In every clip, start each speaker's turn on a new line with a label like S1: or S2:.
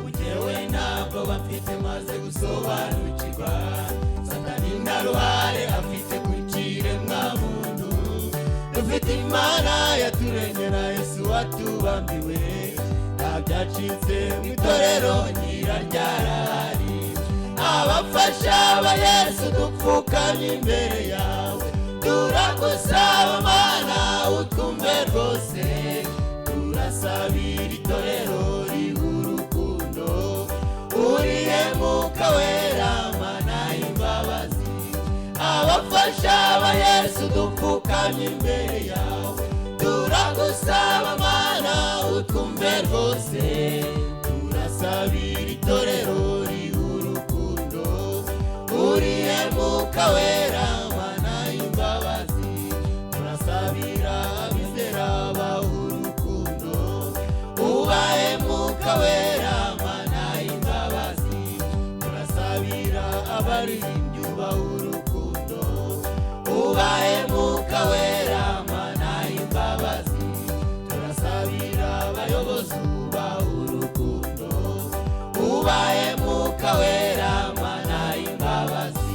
S1: Njyewe ntabwo bafite maze gusobanukirwa, Satani nta ruhare afite ku kiremwa muntu. Dufite Imana yaturemye na Yesu watubambiwe. Nta byacitse mu itorero, nyiraryarahari. Abafasha ba Yesu, dupfukamye imbere yawe, turagusaba Mana utwumve rwose. Turasabira itorero riha urukundo, urihe Mwuka Wera, Mana y'imbabazi. Abafasha ba Yesu, dupfukamye imbere yawe, turagusaba Mana utwumve rwose. Turasabira itorero riha urukundo, urihe Mwuka Wera, Mana y'imbabazi. Turasabira abizera baha urukundo, ubahe Mwuka Wera, Mana y'imbabazi. Turasabira abaririmbyi, ubaha urukundo, ubahe Mwuka Wera, Mana y'imbabazi. Turasabira abayobozi, ubaha urukundo, ubahe Mwuka Wera, Mana y'imbabazi.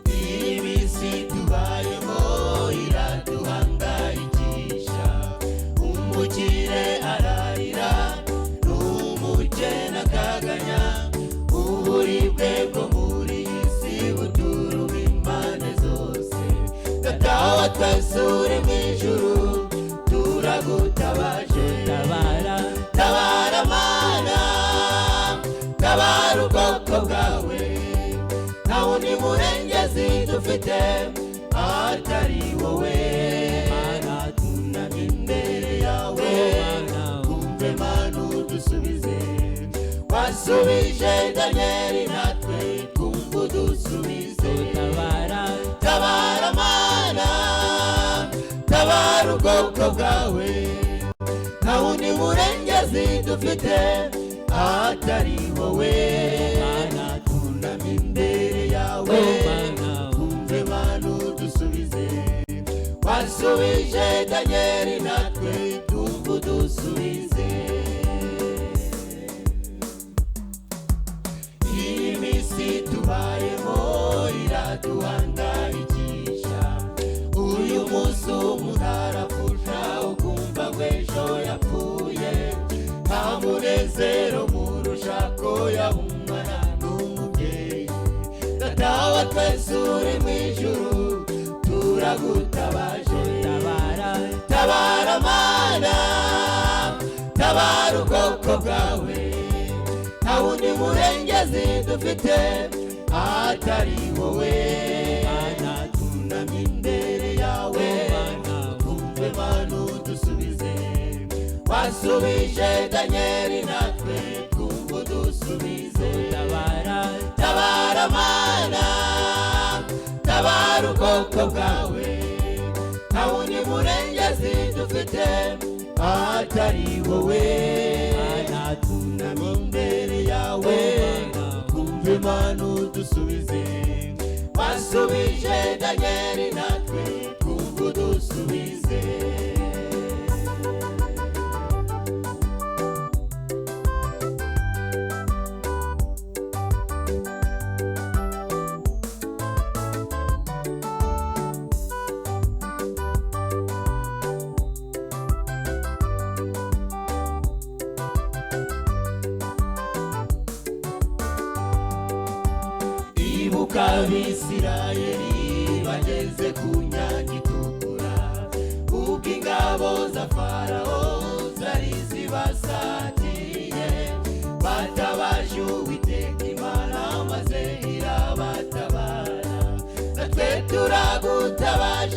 S1: Iyi minsi tubayemo iraduhangayikisha. Umukire ararira n'umukene akaganya. Uburibwe bwo muri iyi si buturuma impande zose. Data wa twese uri mu ijuru, turagutabaje.
S2: Tabara.
S1: Tabara Mana, tabara ubwoko bwawe. Nta wundi murengezi dufite atari wowe.
S2: Mana.
S1: Tunamye imbere yawe,
S2: Mana.
S1: twumve Mana udusubize. Wasubije Daniyeli, natwe twumve udusubize.
S2: Tabara.
S1: Tabara Mana, tabara ubwoko bwawe. Nta wundi murengezi dufite atari wowe.
S2: Mana.
S1: Tunamye imbere yawe,
S2: Mana.
S1: twumve Mana udusubize. Wasubije Daniyeli, natwe twumve udusubize. Iyi minsi tubayemo iraduhangayikisha. Uyu munsi umuntu arapfusha, ukumva ngo ejo yapfuye. Nta munezero mu rushako, yaba umwana n'umubyeyi. Data wa twese uri mu ijuru, turagutabaje.
S2: Tabara.
S1: Tabara Mana, tabara ubwoko bwawe. Nta wundi murengezi dufite atari wowe.
S2: Mana.
S1: Tunamye imbere yawe,
S2: Mana.
S1: twumve Mana udusubize. Wasubije Daniyeli, natwe twumve udusubize.
S2: Tabara.
S1: Tabara Mana, tabara ubwoko bwawe. Nta wundi murengezi dufite atari wowe.
S2: Mana.
S1: Tunamye imbere yawe,
S2: Mana.
S1: twumve Mana udusubize. Wasubije Daniyeli, natwe twumve udusubize. Ibuka Abisirayeli bageze ku Nyanja Itukura, ubwo ingabo za Farawo zari zibasatiye. Batabaje Uwiteka Imana, maze irabatabara.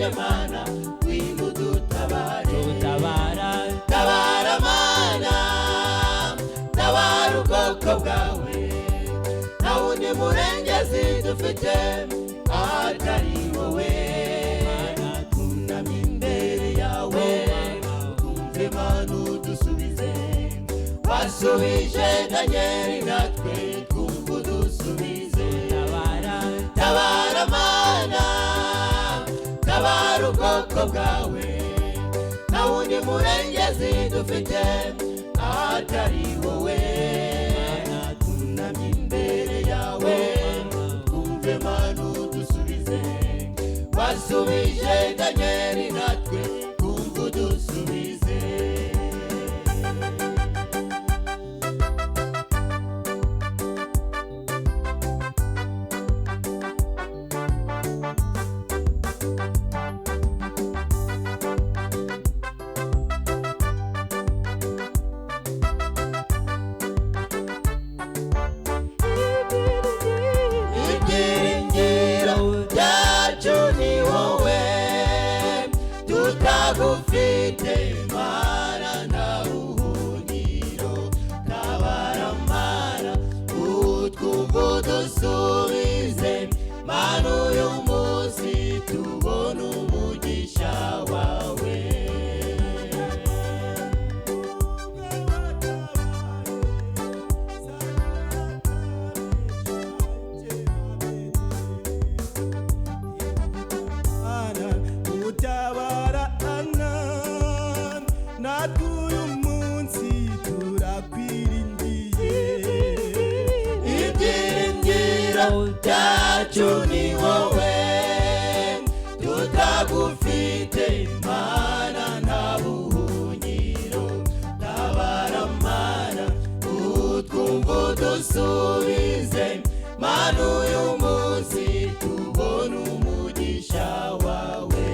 S1: Turategereje Mana, ngwino udutabare.
S2: Tabara.
S1: Tabara Mana, tabara ubwoko bwawe, nta wundi murengezi dufite atari wowe. Twunamye imbere yawe, twumve Mana udusubize. Wasubije Danieli, natwe twumve udusubize.
S2: Tabara.
S1: Tabara Mana, tabara ubwoko bwawe, nta wundi murengezi dufite atari wowe. Twunamye imbere yawe, twumve Mana udusubize. Wasubije Danieli, natwe twumve udusubize. Ibyiringiro byacu ni wowe, tutagufite Mana nta buhungiro. Tabara Mana, utwumve udusubize. Mana, uyu munsi tubone umugisha wawe.
S3: Utabara ana, natwe uyu munsi turakwiringiye.
S1: Ibyiringiro byacu ni wowe, tutagufite Mana nta buhungiro. Tabara Mana, utwumve udusubize. Mana, uyu munsi tubone umugisha wawe.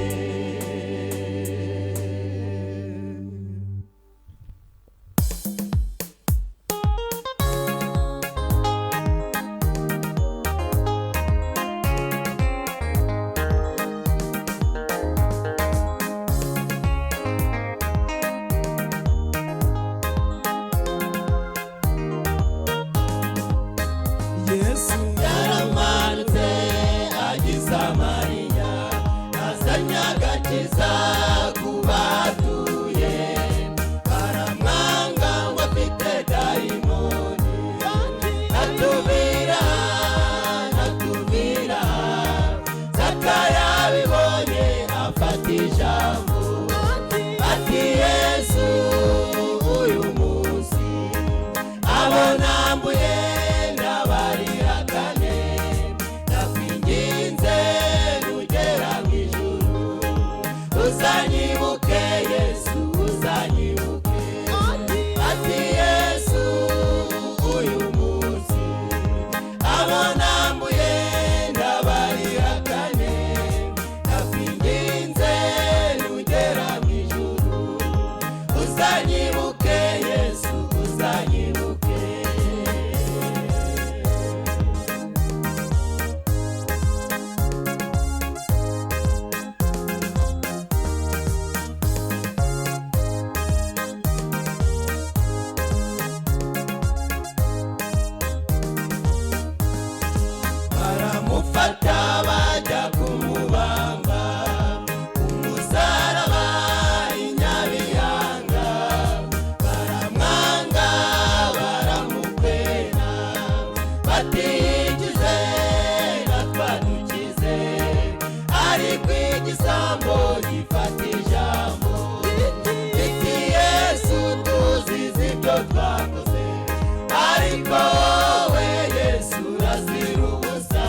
S3: Yesu
S1: Yaramanutse ajya i Samariya, azanye agakiza ku batuye. Baramwanga ngo afite dayimoni. Natubira, natubira, Zakayo abibonye afata ijambo, ati: "Yesu, uyu munsi abo nambuye ndabarihakane. Ndakwinginze, nugera mu ijuru uzanyibuke. Yesu, uzanyibuke." Ati: "Yesu, uyu munsi abo nambuye ndabarihakane. Ndakwinginze, nugera mu ijuru uzanyibuke. Yesu, uzanyibuke." Baramufata bajya kumubamba ku musaraba i Nyabihanga. Baramwanga, baramukwena, batiyigize natwadukize. Ariko igisambo gifata ijambo riti: "Yesu, tuzize ibyo twakoze, ariko wowe Yesu urazira ubusa."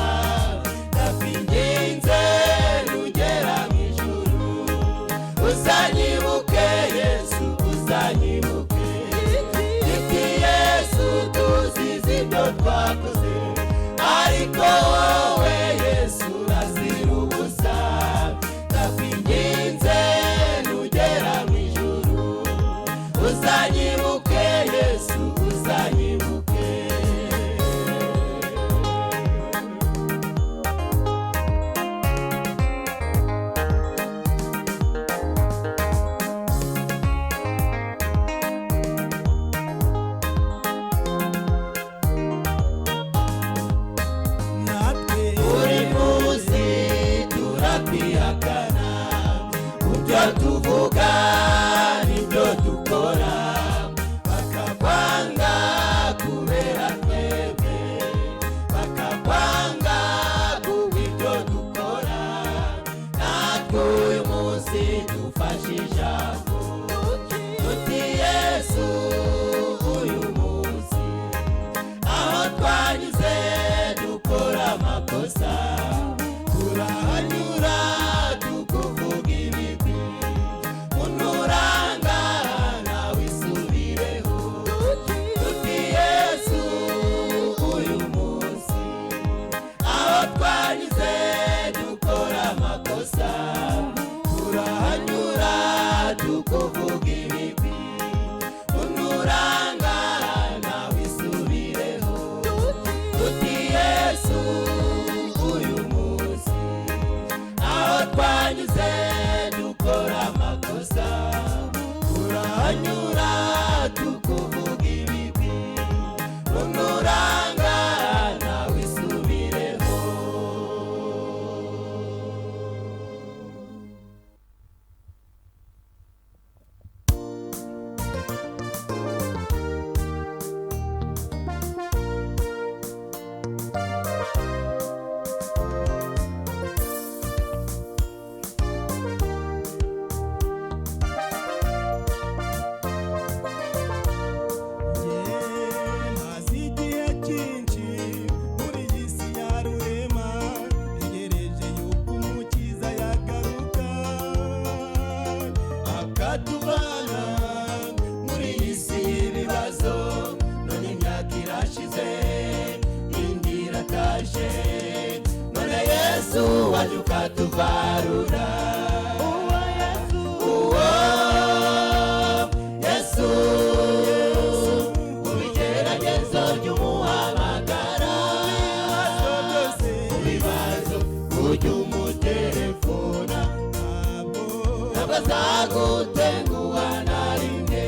S1: Azagutenguha na rimwe.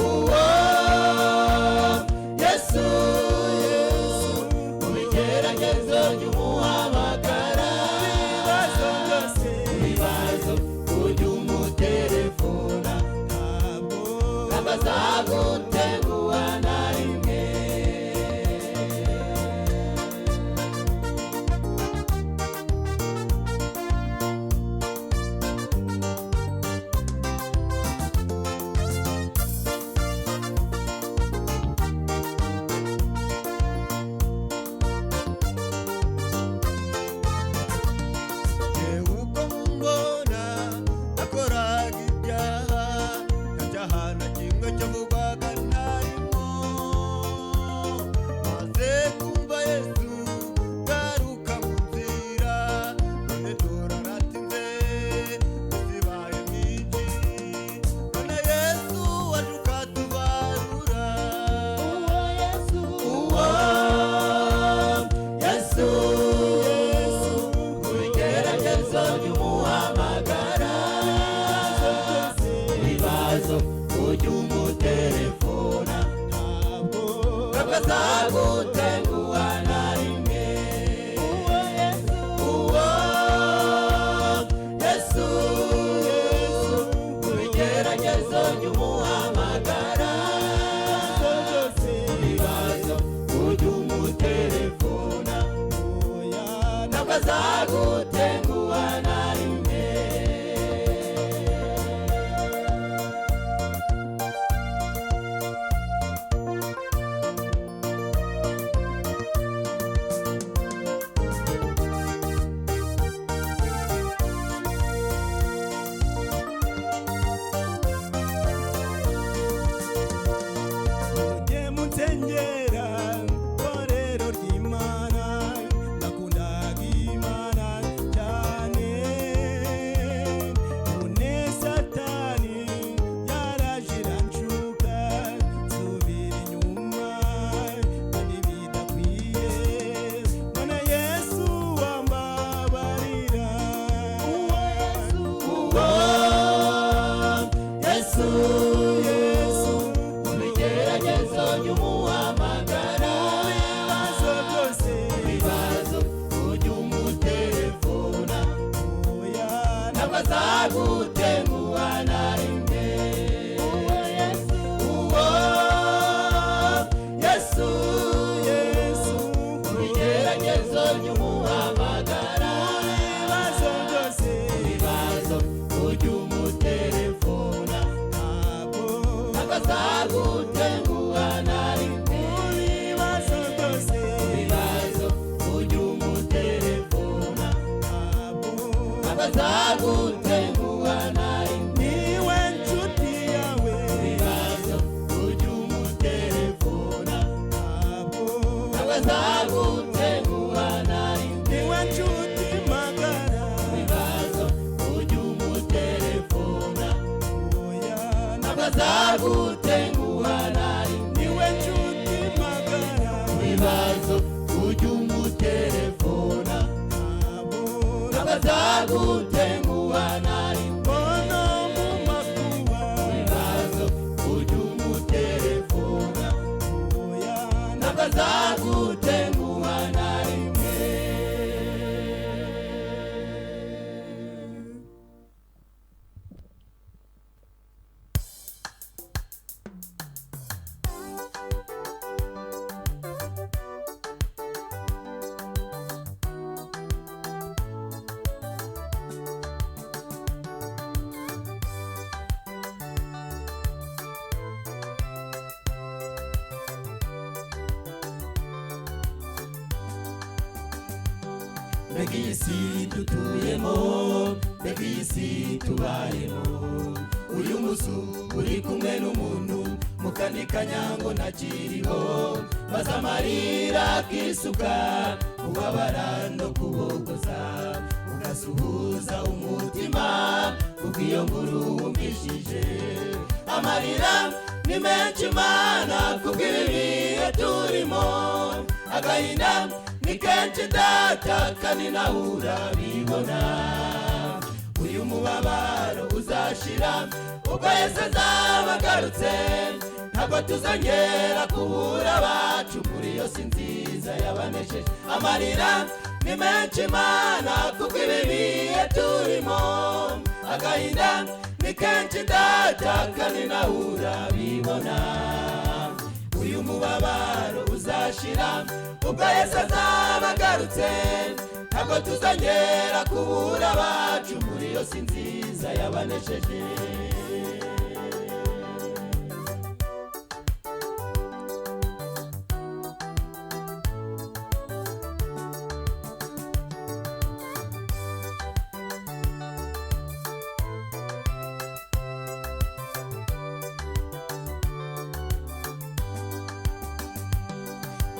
S1: Uwo Yesu, mu bigeragezo jya umuhamagara, mu bibazo ujye umutelefona, ntabwo azagutenguha na rimwe.
S3: Uko mbona nakoraga ibyaha, nta cyaha na kimwe cyavugwaga ntarimo. Maze kumva Yesu garuka mu nzira, none turaratinze isibaye myinshi. None Yesu waje ukatubarura.
S1: Uwo Yesu, mu bigeragezo jya umuhamagara, mu bibazo ujye umutelefona, ntabwo azagutenguha na rimwe. Uwo Yesu, mu bigeragezo jya umuhamagara, mu bibazo ujye umutelefona, ntabwo azagutenguha na rimwe.
S3: Mujye munsengera torero ry'Imana, nakundaga Imana cyane. None Satani yaraje iranshuka, nsubira inyuma kandi bidakwiye. None Yesu wambabarira.
S1: Uwo Yesu, mu bigeragezo jya umuhamagara, mu bibazo ujye umutelefona, ntabwo azagutenguha na rimwe. Uwo Yesu, mu bigeragezo jya umuhamagara, mu bibazo ujye umutelefona, ntabwo azagutenguha na rimwe. Mu bibazo ujye umutelefona, ntabwo azagutenguha na rimwe.
S3: Niwe nshuti yawe.
S1: Mu bibazo ujye umutelefona, ntabwo azagutenguha na rimwe.
S3: Niwe nshuti magara.
S1: Mu bibazo ujye umutelefona, ntabwo azagutenguha na rimwe.
S3: Niwe nshuti magara.
S1: Mu bibazo ujye umutelefona, ntabwo azagutenguha na rimwe.
S3: Mbona mu makuba.
S1: Mu bibazo ujye umutelefona, ntabwo azagutenguha na rimwe. Mbega iyi si dutuyemo, mbega iyi si tubayemo. Uyu munsi uri kumwe n'umuntu, mu kandi kanyango ntakiriho, maze amarira akisuka, kubabara no kubogoza, ugasuhuza umutima kubw'iyo nkuru wumvishije. Amarira ni menshi Mana kubw'ibi bihe turimo, agahinda ni kenshi Data kandi nawe urabibona. Uyu Mubabaro uzashira ubwo Yesu azaba agarutse, ntabwo tuzongera kubura abacu muri iyo si nziza yabanesheje. Amarira ni menshi Mana kuko ibi bihe turimo, agahinda ni kenshi Data kandi nawe urabibona. Uyu mubabaro uzashira ubwo Yesu azaba agarutse, ntabwo tuzongera kubura abacu muri iyo si nziza yabanesheje.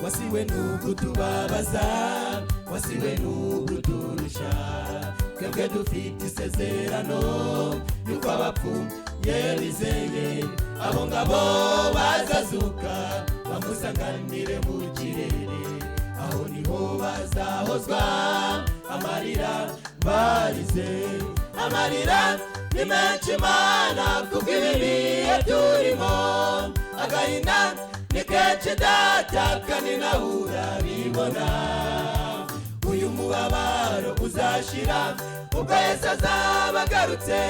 S1: Wasiwe nukutubabaza, wasiwe nukuturusha, twebwe dufite isezerano yuko abapfuye bizeye, abo ngabo bazazuka bamusanganire mu kirere, aho niho bazahozwa amarira barize. Amarira ni menshi Mana kuko ibi bihe turimo, agahinda ni kenshi Data kandi nawe urabibona. Uyu mubabaro uzashira ubwo Yesu azaba agarutse,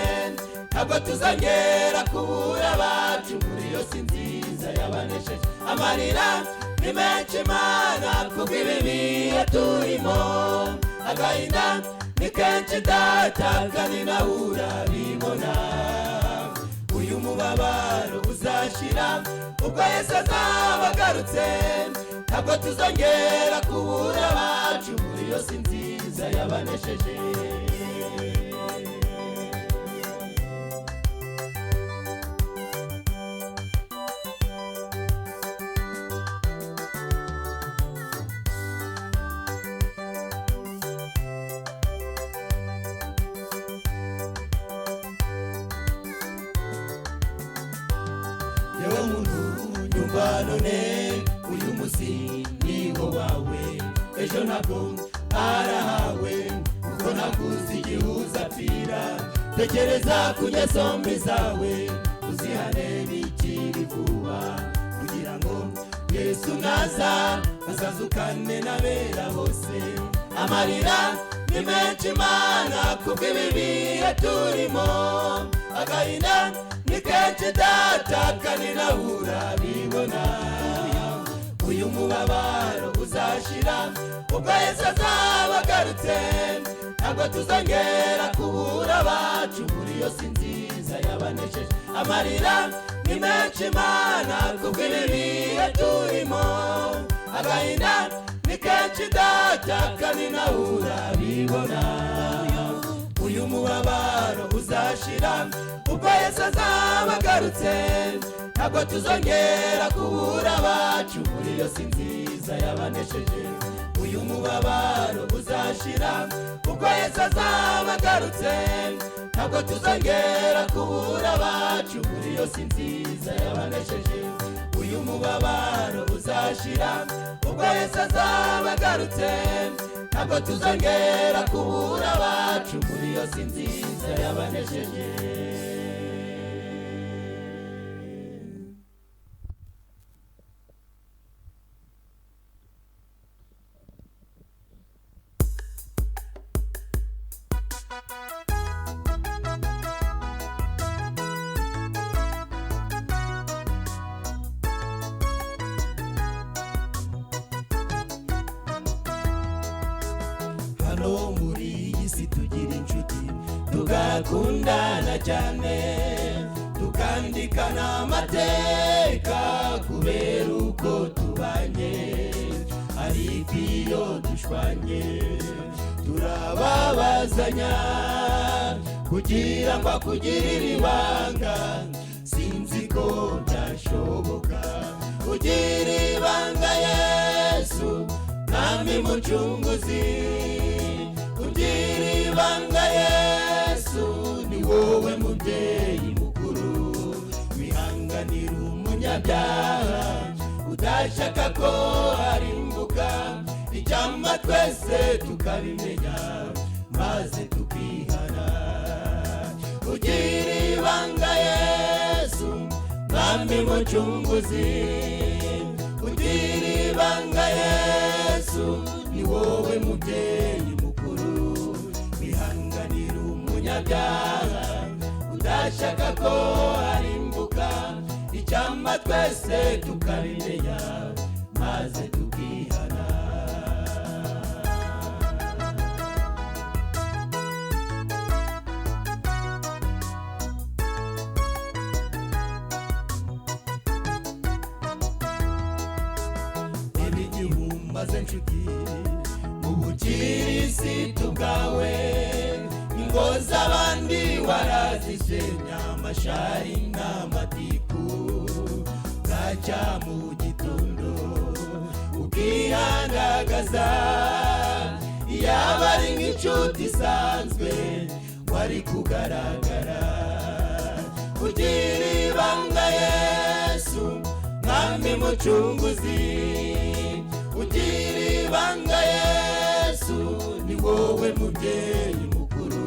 S1: ntabwo tuzongera kubura abacu muri iyo si nziza yabanesheje. Amarira ni menshi Mana kuko ibi bihe turimo, agahinda ni kenshi Data kandi nawe urabibona. Uyu mubabaro uzashira ubwo Yesu azaba agarutse, ntabwo tuzongera kubura abacu muri iyo si nziza yabanesheje. Yewe muntu nyumva none, uyu munsi niwo wawe, ejo ntabwo arahawe, kuko nakuzi igihe uzapfira. Tekereza ku ngeso mbi zawe, uzihane bikiri vuba, kugira ngo Yesu naza azazukane n'abera bose. Amarira ni menshi Mana kuko ibi bihe turimo, agahinda ni kenshi Data kandi nawe urabibona. Uyu mubabaro uzashira ubwo Yesu azaba agarutse, ntabwo tuzongera kubura abacu muri iyo si nziza yabanesheje. Amarira ni menshi Mana kuko ibi bihe turimo, agahinda ni kenshi Data kandi nawe urabibona. Uyu mubabaro uzashira ubwo Yesu azaba agarutse, ntabwo tuzongera kubura abacu muri iyo si nziza yabanesheje. Uyu mubabaro uzashira ubwo Yesu azaba agarutse, ntabwo tuzongera kubura abacu muri iyo si nziza yabanesheje. Uyu mubabaro uzashira ubwo Yesu azaba agarutse, ntabwo tuzongera kubura abacu muri iyo si nziza yabanesheje. Hano muri iyi si tugira inshuti, tugakundana cyane, tukandikana amateka kubera uko tubanye. Ariko iyo dushwanye turababazanya, kugira ngo akugirire ibanga sinzi ko byashoboka. Ugira ibanga Yesu Mwami mucunguzi, ugira ibanga Yesu ni wowe mubyeyi mukuru, wihanganira umunyabyaha udashaka ko harimbuka, icyampa twese tukabimenya maze tukihana. Ugira ibanga Yesu, Mwami Mucunguzi. Ugira ibanga Yesu, ni wowe mubyeyi mukuru, wihanganira umunyabyaha udashaka ko arimbuka. Icyampa twese tukabimenya maze tukihana. Reba igihumbaze nshuti mu bukirisitu bwawe, ingo z'abandi warazisenya, amashari n'amatiku. Bwacya mu gitondo ukihandagaza, yaba ari nk'inshuti isanzwe wari kugaragara. Ugira ibanga Yesu, Mwami Mucunguzi. Ugira ibanga Yesu, ni wowe mubyeyi mukuru,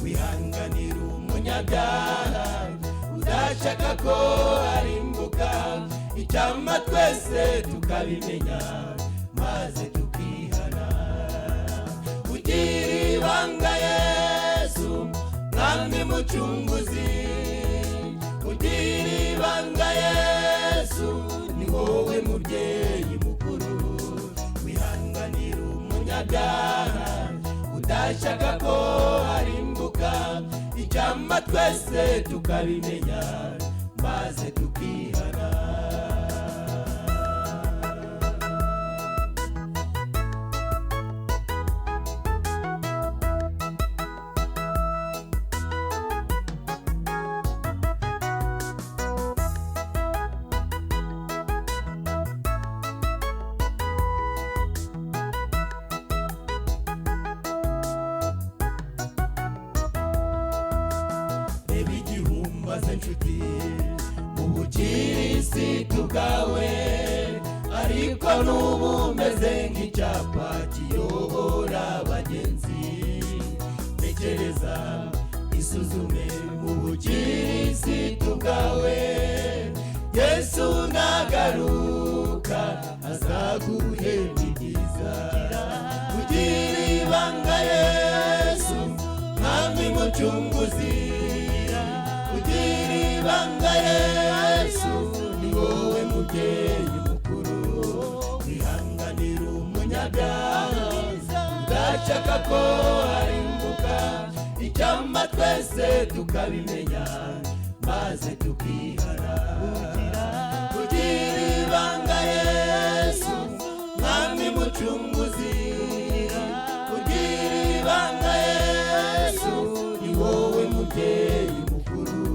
S1: wihanganira umunyabyaha udashaka ko arimbuka. Icyampa twese tukabimenya maze tukihana. Ugira ibanga Yesu, Mwami Mucunguzi. Ugira ibanga Yesu, ni wowe mubyeyi mukuru, wihanganira umunyabyaha udashaka ko arimbuka. Icyampa twese tukabimenya maze tukihana. Reba igihumbaze nshuti mu bukirisitu bwawe, ariko n'ubu umeze nk'icyapa kiyobora abagenzi. Tekereza, isuzume mu bukirisitu bwawe, Yesu nagaruka azaguhemba ibyiza. Ugira ibanga Yesu, Mwami Mucunguzi. Ugira ibanga Yesu, ni wowe mubyeyi mukuru, wihanganira umunyabyaha udashaka ko arimbuka. Icyampa twese tukabimenya maze tukihana. Ugira ibanga Yesu, Mwami Mucunguzi. Ugira ibanga Yesu, ni wowe mubyeyi mukuru,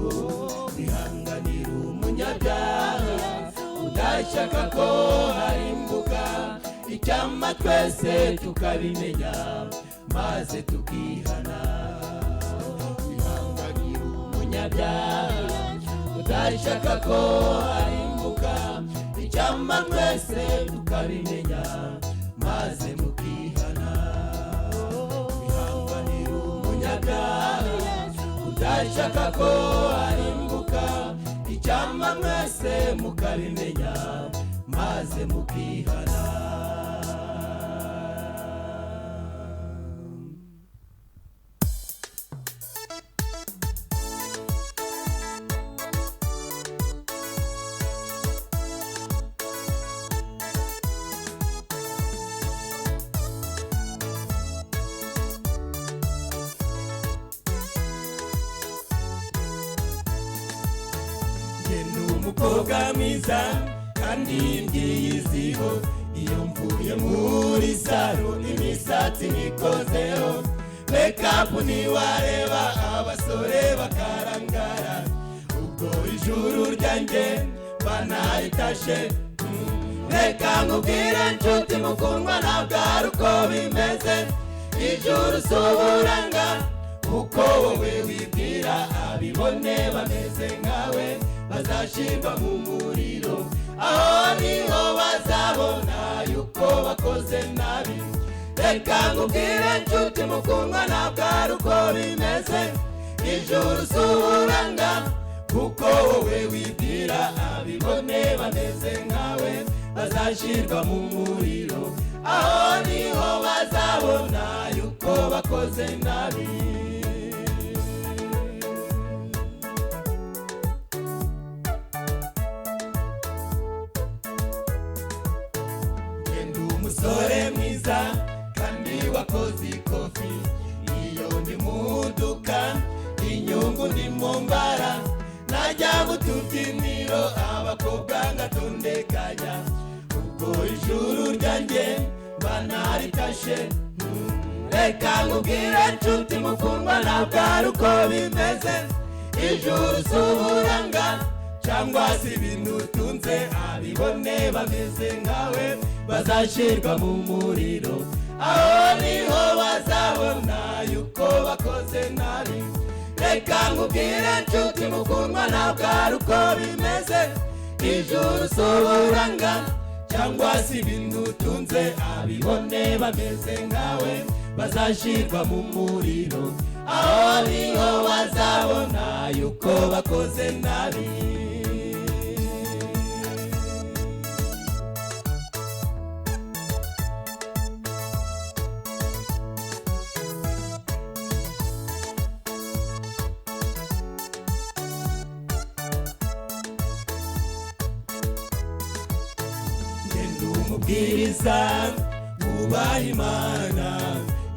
S1: wihanganira umunyabyaha udashaka ko arimbuka. Icyampa twese tukabimenya maze tukihana. Wihanganira umunyabyaha udashaka ko arimbuka. Icyampa twese tukabimenya maze mukihana. Wihanganira umunyabyaha udashaka ko arimbuka. Icyampa mwese mukabimenya maze mukihana. Njye ndi umukobwa mwiza kandi mbyiyiziho, iyo mvuye muri salo imisatsi nikozeho, make-up ntiwareba abasore bakarangara, ubwo ijuru ryanjye banaritashe. Reka nkubwire nshuti mukundwa, ntabwo ari uko bimeze. Ijuru si uburanga uko wowe wibwira, abibone bameze nkawe bazashirwa mu muriro, aho niho bazabona yuko bakoze nabi. Reka nkubwire nshuti mukundwa, ntabwo ari uko bimeze. Ijuru si uburanga kuko wowe wibwira, abibone bameze nkawe bazashyirwa mu muriro, aho niho bazabona yuko bakoze nabi. Genda umusore mwiza kandi wakoze ikofi, iyo ndi mu duka inyungu ndimo mbara, najya mu tubyiniro abakobwa ngatondekanya, ubwo ijuru ryanjye banaritashe. Reka nkubwire nshuti mukundwa, ntabwo ari uko bimeze. Ijuru si uburanga cyangwa se ibintu utunze, abibone bameze nkawe bazashyirwa mu muriro, aho niho bazabona yuko bakoze nabi. Reka nkubwire nshuti mukundwa, ntabwo ari uko bimeze. Ijuru si uburanga cyangwa se ibintu utunze, abibone bameze nkawe bazashyirwa mu muriro, aho niho bazabona yuko bakoze nabi. Ngenda umubwiriza wubaha Imana,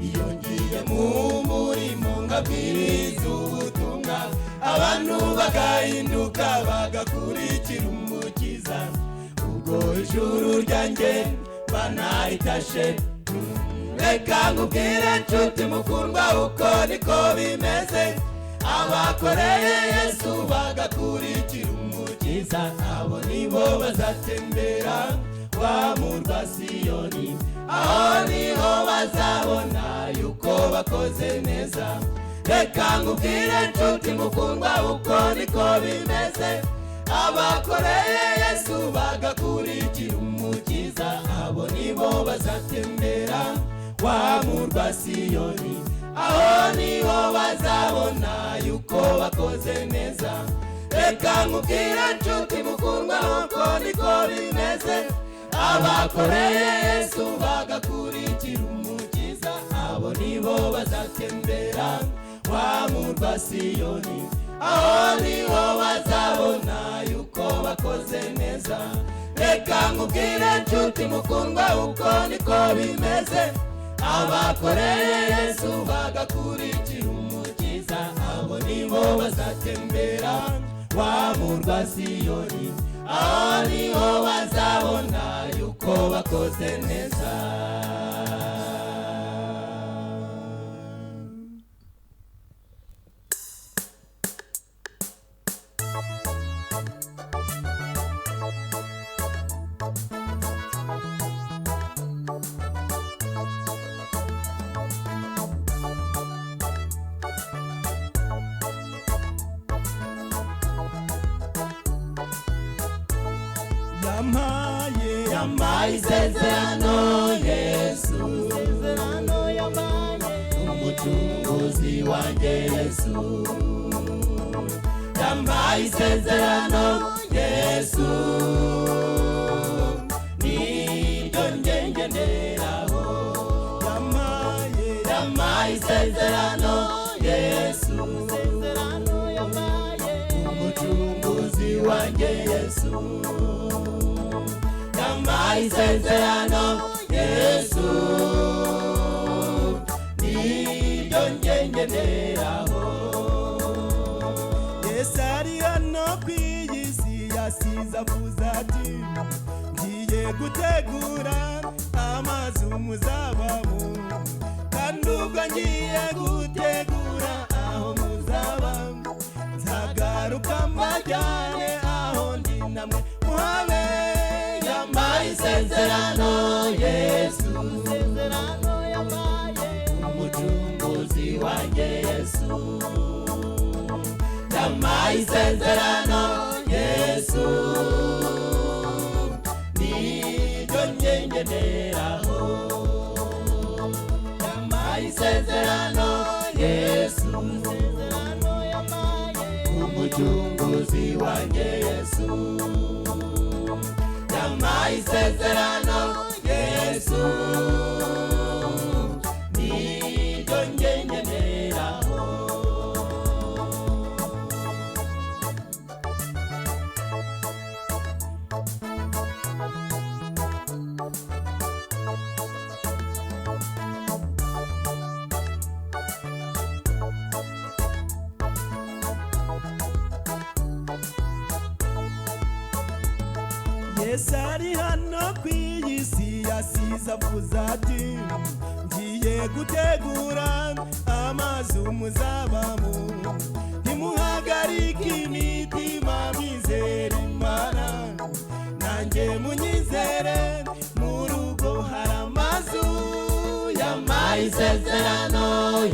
S1: iyo ngiye mu murimo nkabwiriza ubutumwa, abantu bagahinduka bagakurikira Umukiza, ubwo ijuru ryanjye banaritashe. Reka nkubwire nshuti mukundwa, uko niko bimeze. Abakoreye Yesu bagakurikira Umukiza, abo nibo bazatembera wa murwa Siyoni, aho niho bazabona yuko bakoze neza. Reka nkubwire nshuti mukundwa, uko niko bimeze. Abakoreye Yesu bagakurikira Umukiza, abo nibo bazatembera wa murwa Siyoni, aho niho bazabona yuko bakoze neza. Reka nkubwire nshuti mukundwa, uko niko bimeze. Abakoreye Yesu bagakurikira Umukiza, abo nibo bazatembera wa murwa Siyoni, aho niho bazabona yuko bakoze neza. Reka nkubwire nshuti mukundwa, uko niko bimeze. Abakoreye Yesu bagakurikira Umukiza, abo nibo bazatembera wa murwa Siyoni, aho niho bazabona yuko bakoze neza.
S3: Yampaye,
S1: Yampaye isezerano Yesu, umucunguzi wanjye Yesu. Yampaye isezerano Yesu, niryo njye ngenderaho.
S3: Yampaye,
S1: Yampaye isezerano Yesu, umucunguzi wanjye Yesu. Yampaye isezerano Yesu, niryo njye ngenderaho.
S3: Yesu ari hano ku iyi si, yasize avuze ati ngiye gutegura amazu muzabamo, kandi ubwo ngiye gutegura aho muzaba, nzagaruka mbajyane aho ndi namwe muhabe.
S1: Yampaye isezerano Yesu, umucunguzi wanjye Yesu. Yampaye isezerano Yesu, niryo njye ngenderaho. Yampaye isezerano Yesu, Umucunguzi wanjye Yesu yampaye isezerano Yesu niryo njye ngenderaho.
S3: Yesu ari hano ku iyi si yasize avuze ati ngiye gutegura amazu muzabamo, ntimuhagarike imitima mwizere Imana nanjye munyizere, mu rugo hari amazu.
S1: Yampaye isezerano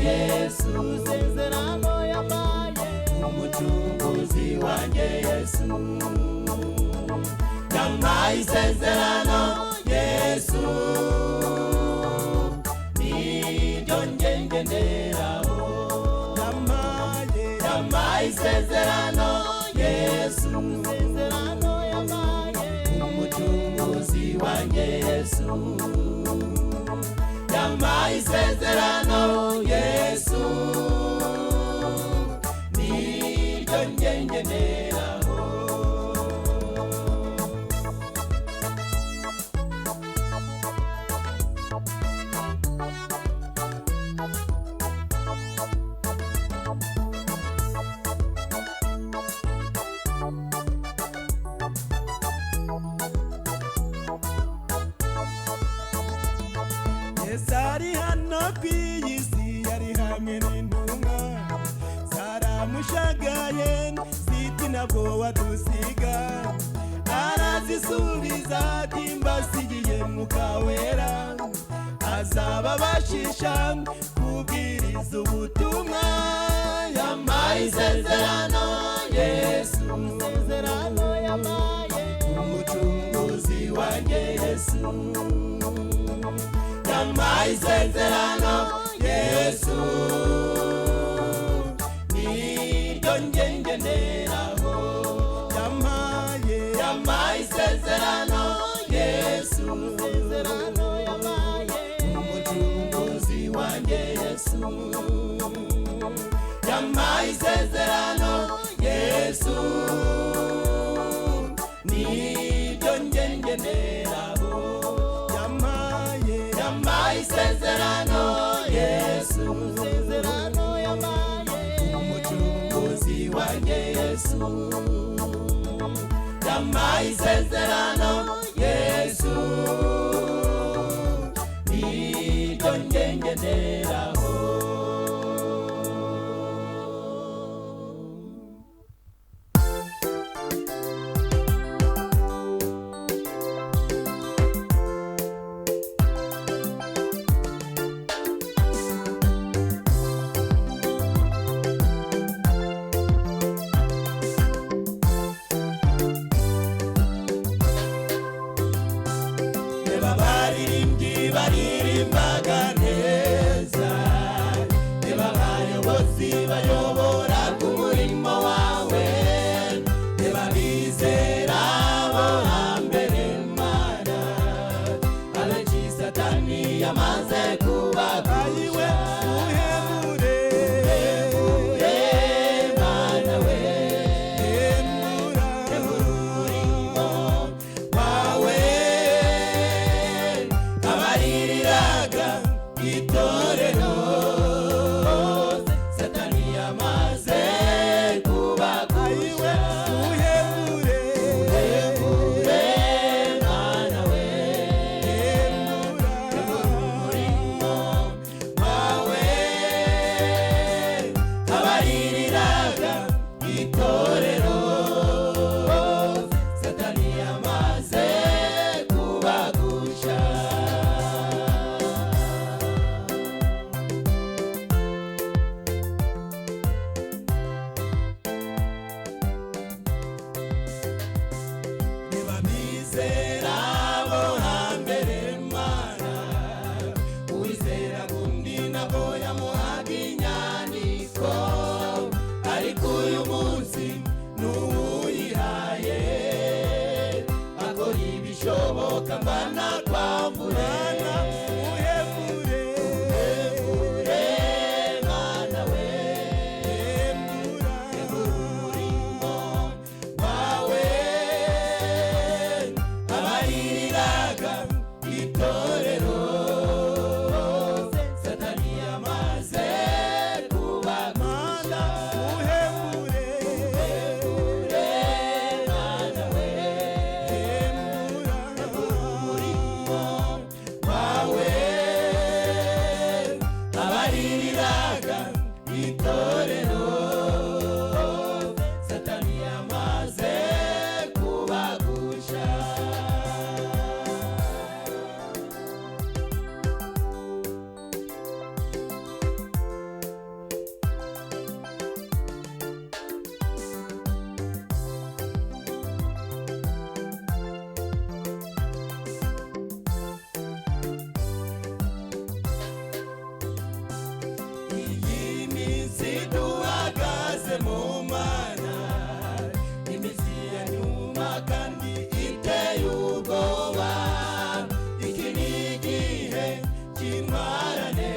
S1: Yesu,
S2: Isezerano yampaye
S1: Umucunguzi wanjye Yesu yampaye isezerano Yesu niryo njye ngenderaho.
S3: Yampaye
S1: Yampaye isezerano Yesu,
S2: Isezerano yampaye
S1: Umucunguzi wanjye Yesu yampaye isezerano Yesu niryo njye ngenderaho.
S3: Yesu ari hano ku iyi si yari hamwe n'intumwa zaramushagaye ziti ntabwo wadusiga, arazisubiza ati mbasigiye Mwuka Wera azababashisha kubwiriza ubutumwa.
S1: Yampaye isezerano Yesu,
S2: Isezerano yampaye
S1: Umucunguzi wanjye Yesu yampaye isezerano Yesu niryo njye ngenderaho.
S3: Yampaye
S1: Yampaye isezerano Yesu,
S2: Isezerano yampaye
S1: Umucunguzi wanjye Yesu yampaye isezerano Yesu niryo njye ngenderaho.
S3: Yampaye
S1: Yampaye isezerano Yesu,
S2: Isezerano yampaye
S1: Umucunguzi wanjye Yesu yampaye isezerano Yesu niryo njye ngenderaho. Bishoboka mana kwambure,
S3: uhembure,
S1: uhembure mana we,
S3: hembura,
S1: umurimo wawe. Abaririraga itorero, Satani yamaze kubagusha.
S3: Mana uhembure,
S1: Uhembure mana we,
S3: hembura,
S1: umurimo wawe. Abaririraga itorero, Satani yamaze kubagusha. Iyi minsi duhagaze mu Mana, iminsi ya nyuma kandi iteye ubwoba. Iki ni igihe cy'intwarane,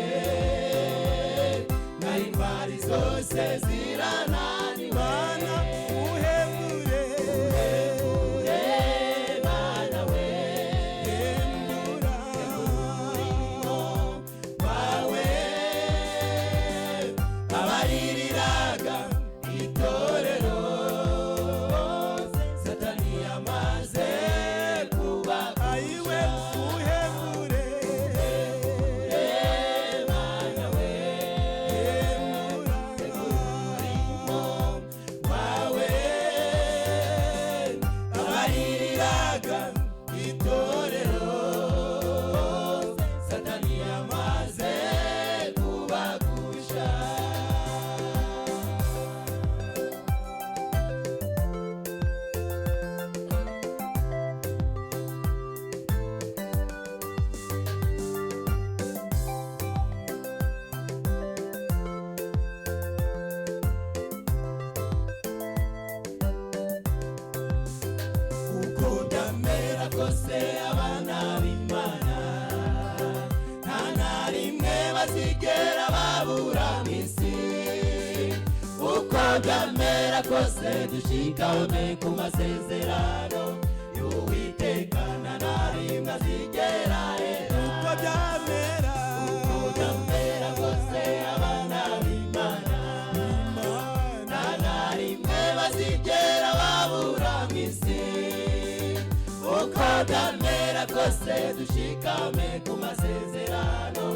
S1: na intwari zose zirananiwe.
S3: Mana uhembure,
S1: Uhembure Mana we,
S3: hembura,
S1: umurimo wawe. Abaririraga itorero, Satani yamaze kubagusha.
S3: Ayiwe uhembure,
S1: Mana we,
S3: hembura,
S1: umurimo wawe. Abaririraga itorero, Satani yamaze kubagusha. Uko byamera kose, abana b'Imana nta na rimwe bazigera babura mu isi. Uko byamera kose, dushikame ku masezerano y'Uwiteka, nta na rimwe azigera ahera.
S3: Uko byamera,
S1: Uko byamera kose, abana b'Imana
S3: Mana,
S1: nta na rimwe bazigera babura mu isi. Uko byamera kose, dushikame ku masezerano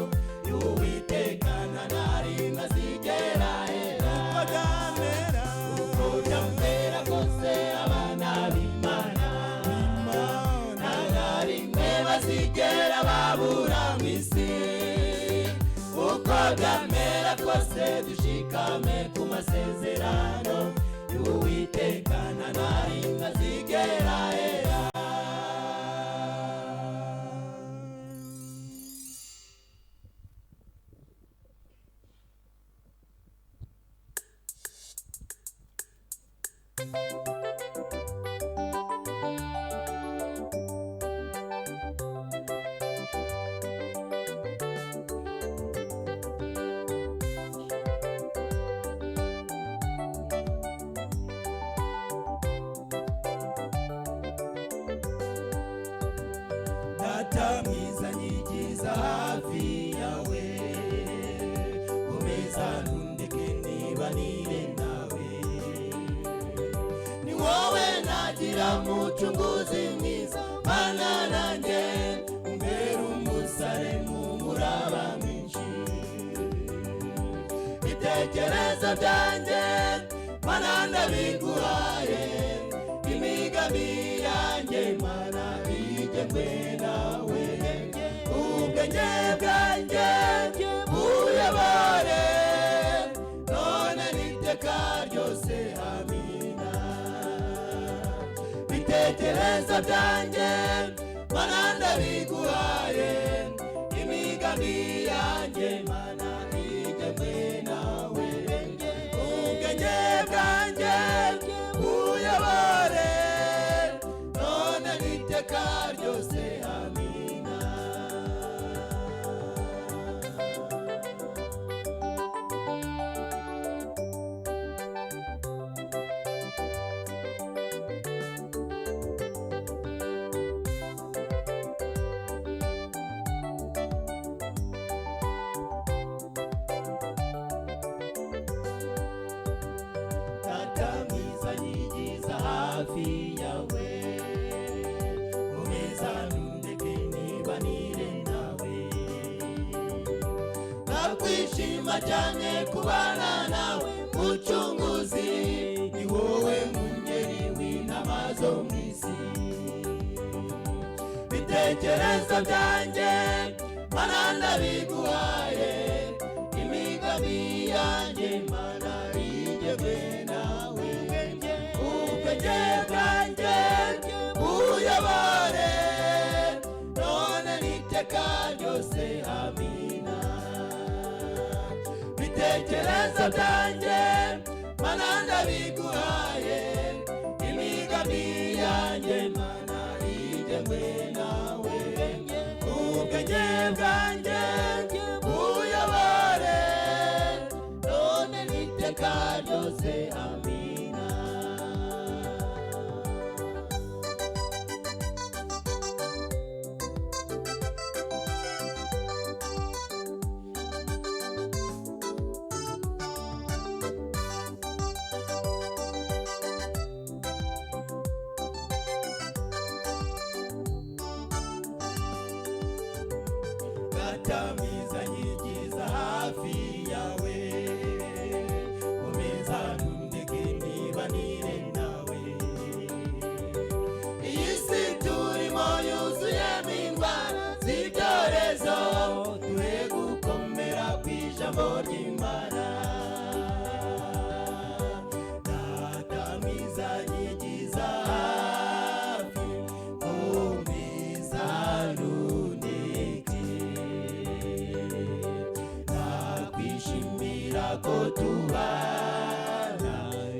S1: y'Uwiteka, nta na rimwe azigera ahera.
S3: Uko byamera,
S1: Uko byamera kose, abana b'Imana
S3: Mana,
S1: nta na rimwe bazigera babura mu isi. Uko byamera kose, dushikame ku masezerano y'Uwiteka, nta na rimwe azigera ahera. Data mwiza, nyigiza hafi yawe, komeza ntundeke nibanire nawe. Ni wowe nagira, mucunguzi mwiza. Mana nanjye umbera umusare mu muraba mwinshi. Ibitekerezo byanjye, Mana, ndabiguhaye. Imigambi yanjye, Mana, igengwe nawe. Ubwenge bwanjye buyobore none n'iteka ryose, amina. Ibitekerezo byanjye, Mana, ndabiguhaye. Imigambi yanjye, Mana, igengwe nawe. Ubwenge bwanjye buyobore none n'iteka ryose. ryose, amina. Data mwiza nyigiza hafi yawe, umeza ntundeke nibanire nawe. Nakwishima cyane kubana nawe mucunguzi, ni wowe mungeri w'intama zo mu isi. Bitekerezo byanjye mana ndabiguhaye, imigambi yanjye mana igemwe nawe. Ubwenge bwanjye buyobore none n'iteka ryose, amina. Bitekerezo byanjye mana ndabiguhaye, imigambi yanjye mana igemwe nawe. Ubwenge bwanjye buyobore none n'iteka ryose, amina. Data mwiza nyigiza hafi yawe, umeza ntundeke nibanire nawe. Iyi si turimo yuzuyemo indwara z'ibyorezo, duhe gukomera ku ijambo ry'Imana. Data mwiza nyigiza hafi, umeza ntundeke. Nakwishimira ko tubana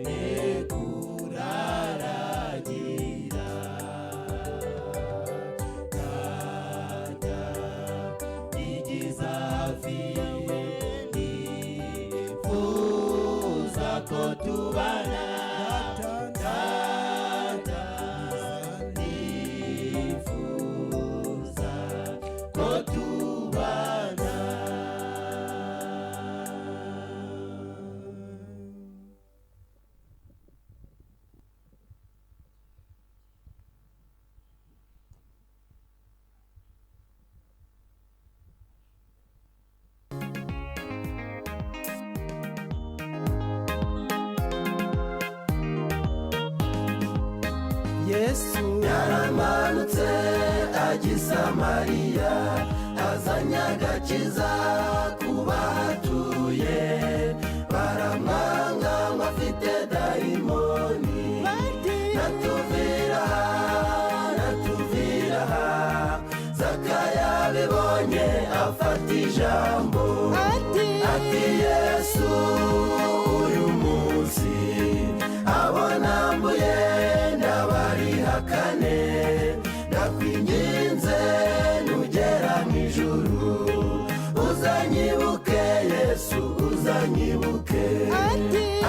S1: nekuraragira. Data nyigiza hafi yawe, nifuza ko tubana. Data nifuza ko tubana.
S3: Yesu
S4: Yaramanutse ajya i Samariya, azanye agakiza ku batuye. Baramwanga ngo afite dayimoni. Natuvira aha, natuvira aha. Zakayo abibonye afata ijambo, ati Yesu uyu munsi abo nambuye ndabarihakane, ndakwinginze nugera mu ijuru uzanyibuke Yesu, uzanyibuke.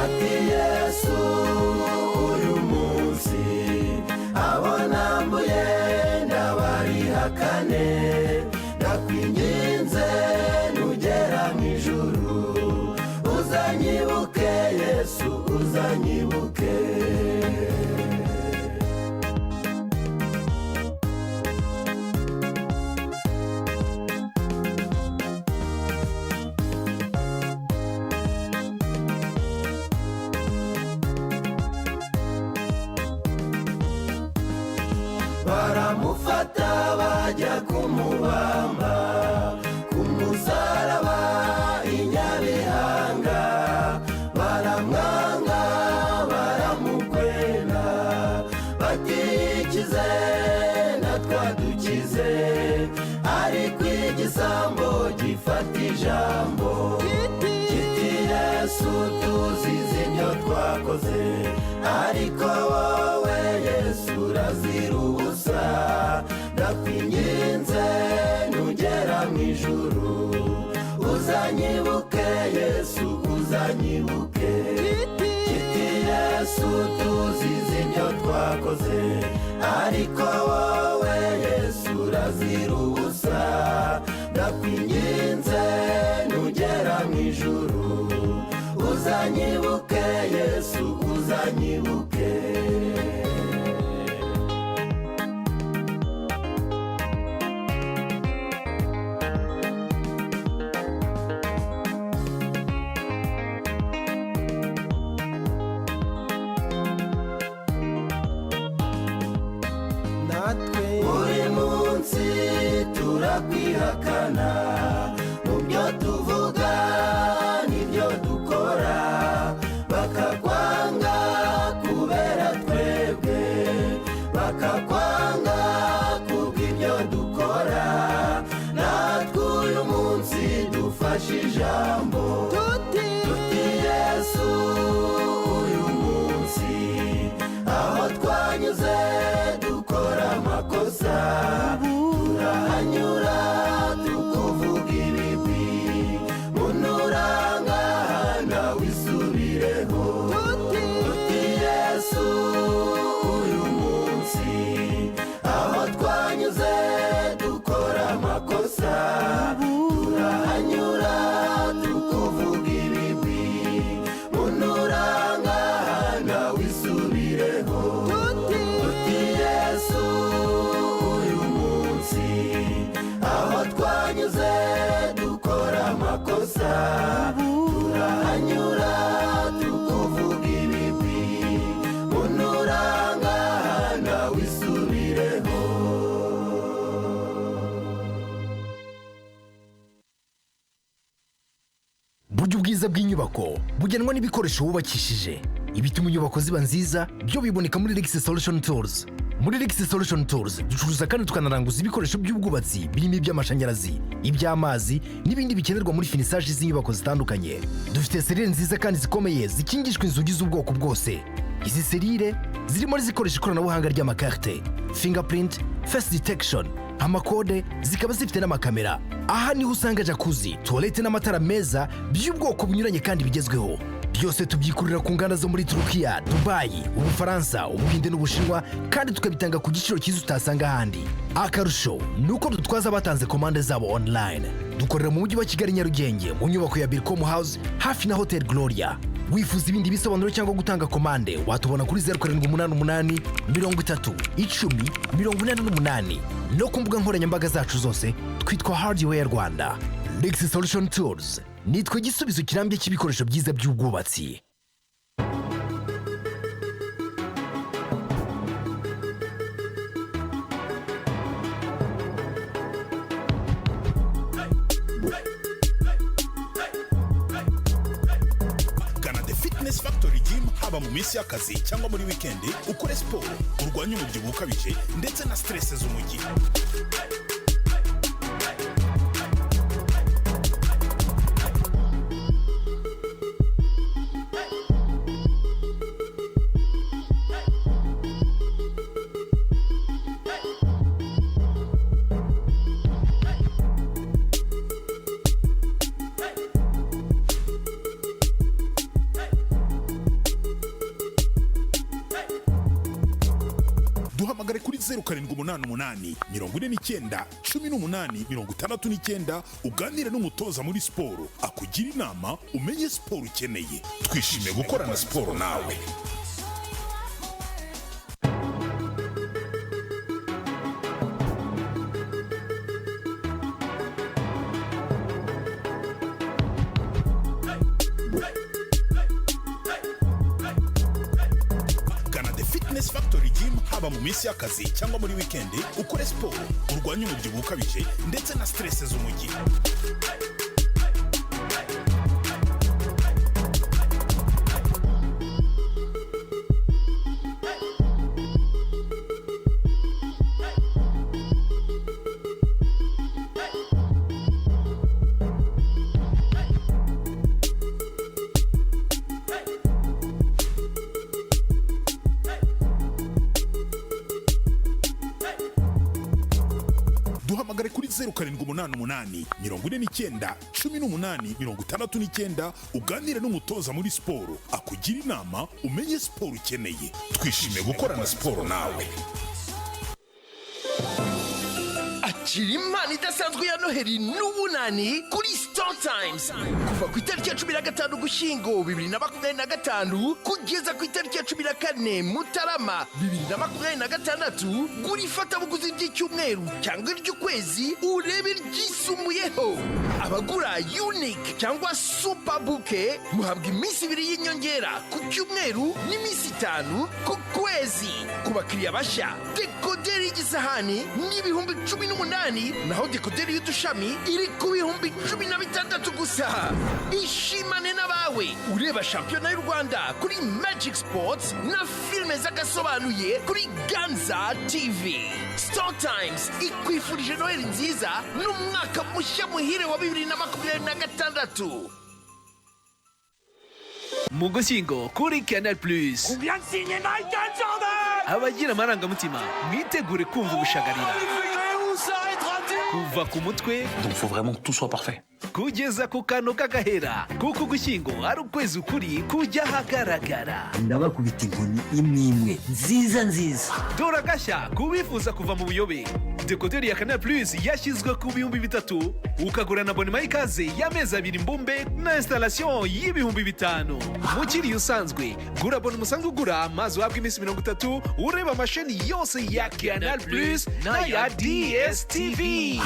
S4: Ati Yesu uyu munsi abo nambuye ndabarihakane, ndakwinginze nugera mu ijuru uzanyibuke Yesu, uzanyibuke. Baramufata bajya kumubamba ku musaraba i Nyabihanga, baramwanga baramukwena, batikize natwadukize. Ariko igisambo gifata ijambo kiti Yesu tuzize ibyo twakoze, ariko wowe Yesu urazira ubusa. Ndakwinginze nugera mu ijuru uzanyibuke Yesu, uzanyibuke. Kiti Yesu tuzize ibyo twakoze, ariko wowe Yesu urazira ubusa. Ndakwinginze nugera mu ijuru uzanyibuke Yesu, uzanyibuke.
S3: Natwe
S4: Buri munsi turakwihakana mu byo tuvuga n'ibyo dukora, bakakwanga kubera twebwe, bakakwanga kubw'ibyo dukora. Natwe uyu munsi dufashe ijambo
S2: Tuti
S4: tuti Yesu, uyu munsi aho twanyuze dukora amakosa, turahanyura tukuvuga ibigwi, munuranga nawe isubireho.
S2: Tuti
S4: Tuti Yesu, uyu munsi aho twanyuze dukora amakosa, turahanyura tukuvuga ibigwi, munuranga nawe isubireho.
S2: Tuti
S4: Tuti Yesu, uyu munsi aho twanyuze dukora amakosa, turahanyura tukuvuga ibigwi, munuranga nawe isubireho.
S5: Burya ubwiza bw'inyubako bugenwa n'ibikoresho wubakishije. Ibituma inyubako ziba nziza byo biboneka muri Lex Solution Tools. Muri Lex Solution Tools ducuruza kandi tukanaranguza ibikoresho by'ubwubatsi birimo iby'amashanyarazi, iby'amazi n'ibindi bikenerwa muri finissage z'inyubako zitandukanye. Dufite serire nziza kandi zikomeye zikingishwa inzugi z'ubwoko bwose. Izi serire zirimo n'izikoresha ikoranabuhanga ry'amakarte, fingerprint, face detection, amakode, zikaba zifite n'amakamera. Aha niho usanga jacuzzi, toilette n'amatara meza by'ubwoko bunyuranye kandi bigezweho. Byose tubyikurira ku nganda zo muri Turukiya, Dubayi, Ubufaransa, Ubuhinde n'Ubushinwa, kandi tukabitanga ku giciro cyiza utasanga ahandi. Akarusho ni uko dutwaza abatanze komande zabo online. Dukorera mu mujyi wa Kigali, Nyarugenge, mu nyubako ya Bircom House, hafi na Hotel Gloria. Wifuza ibindi bisobanuro cyangwa gutanga komande, watubona kuri 0788 30 10 88 no ku mbuga nkoranyambaga zacu zose twitwa Hardware Rwanda. Lex Solution Tools nitwe gisubizo kirambye cy'ibikoresho byiza by'ubwubatsi.
S6: Gana The Fitness Factory Gym, haba mu minsi y'akazi cyangwa muri wikendi, ukore siporo, urwanye umubyibuho ukabije ndetse na stress z'umujyi. Duhamagare kuri 0788 49 18 69, uganire n'umutoza muri siporo akugira inama, umenye siporo ukeneye. Twishimiye gukorana siporo nawe. Gana The Fitness Factory Gym, haba mu minsi y'akazi cyangwa muri wikendi, ukore siporo, urwanye umubyibuho ukabije ndetse na stress z'umujyi. Duhamagare kuri 0788 49 18 69, uganire n'umutoza muri siporo, akugira inama, umenye siporo ukeneye. Twishimiye gukorana siporo nawe.
S5: Akira impano idasanzwe ya Noheli n'Ubunani kuri Star Times kuva ku itariki ya 15 Gushyingo 2025 kugeza ku itariki ya 14 Mutarama 2026. Gura ifatabuguzi ry'icyumweru cyangwa iry'ukwezi, urebe iryisumbuyeho. Abagura Unique cyangwa Super Bouquet muhabwa iminsi 2 y'inyongera ku cyumweru n'iminsi 5 ku kwezi. Ku bakiriya bashya, dekoderi y'igisahani ni 18,000, naho dekoderi y'udushami iri ku 16,000 gusa. Ishimane n'abawe ureba shampiyona y'u Rwanda kuri Magic Sports na filime z'agasobanuye kuri Ganza TV. Star Times ikwifurije Noheli nziza n'umwaka mushya muhire wa 2026.
S7: Mu Gushyingo kuri Canal Plus, abagira amarangamutima mwitegure kumva ubushagarira kuva ku mutwe
S8: Donc faut vraiment que tout soit parfait.
S7: kugeza ku kantu k'agahera, kuko Ugushyingo ari ukwezi ukuri kujya ahagaragara.
S9: Ndabakubita inkoni imwe imwe nziza nziza.
S7: Dore agashya ku bifuza kuva mu buyobe: dekoderi ya Canal Plus yashyizwe ku 3000, ukagura na abonnement y'ikaze y'amezi 2 mbumbe na installation y'5,000. Mukiriya usanzwe, gura abonnement usanzwe ugura, maze uhabwe iminsi 30 ureba amasheni yose ya Canal Plus n'aya DSTV.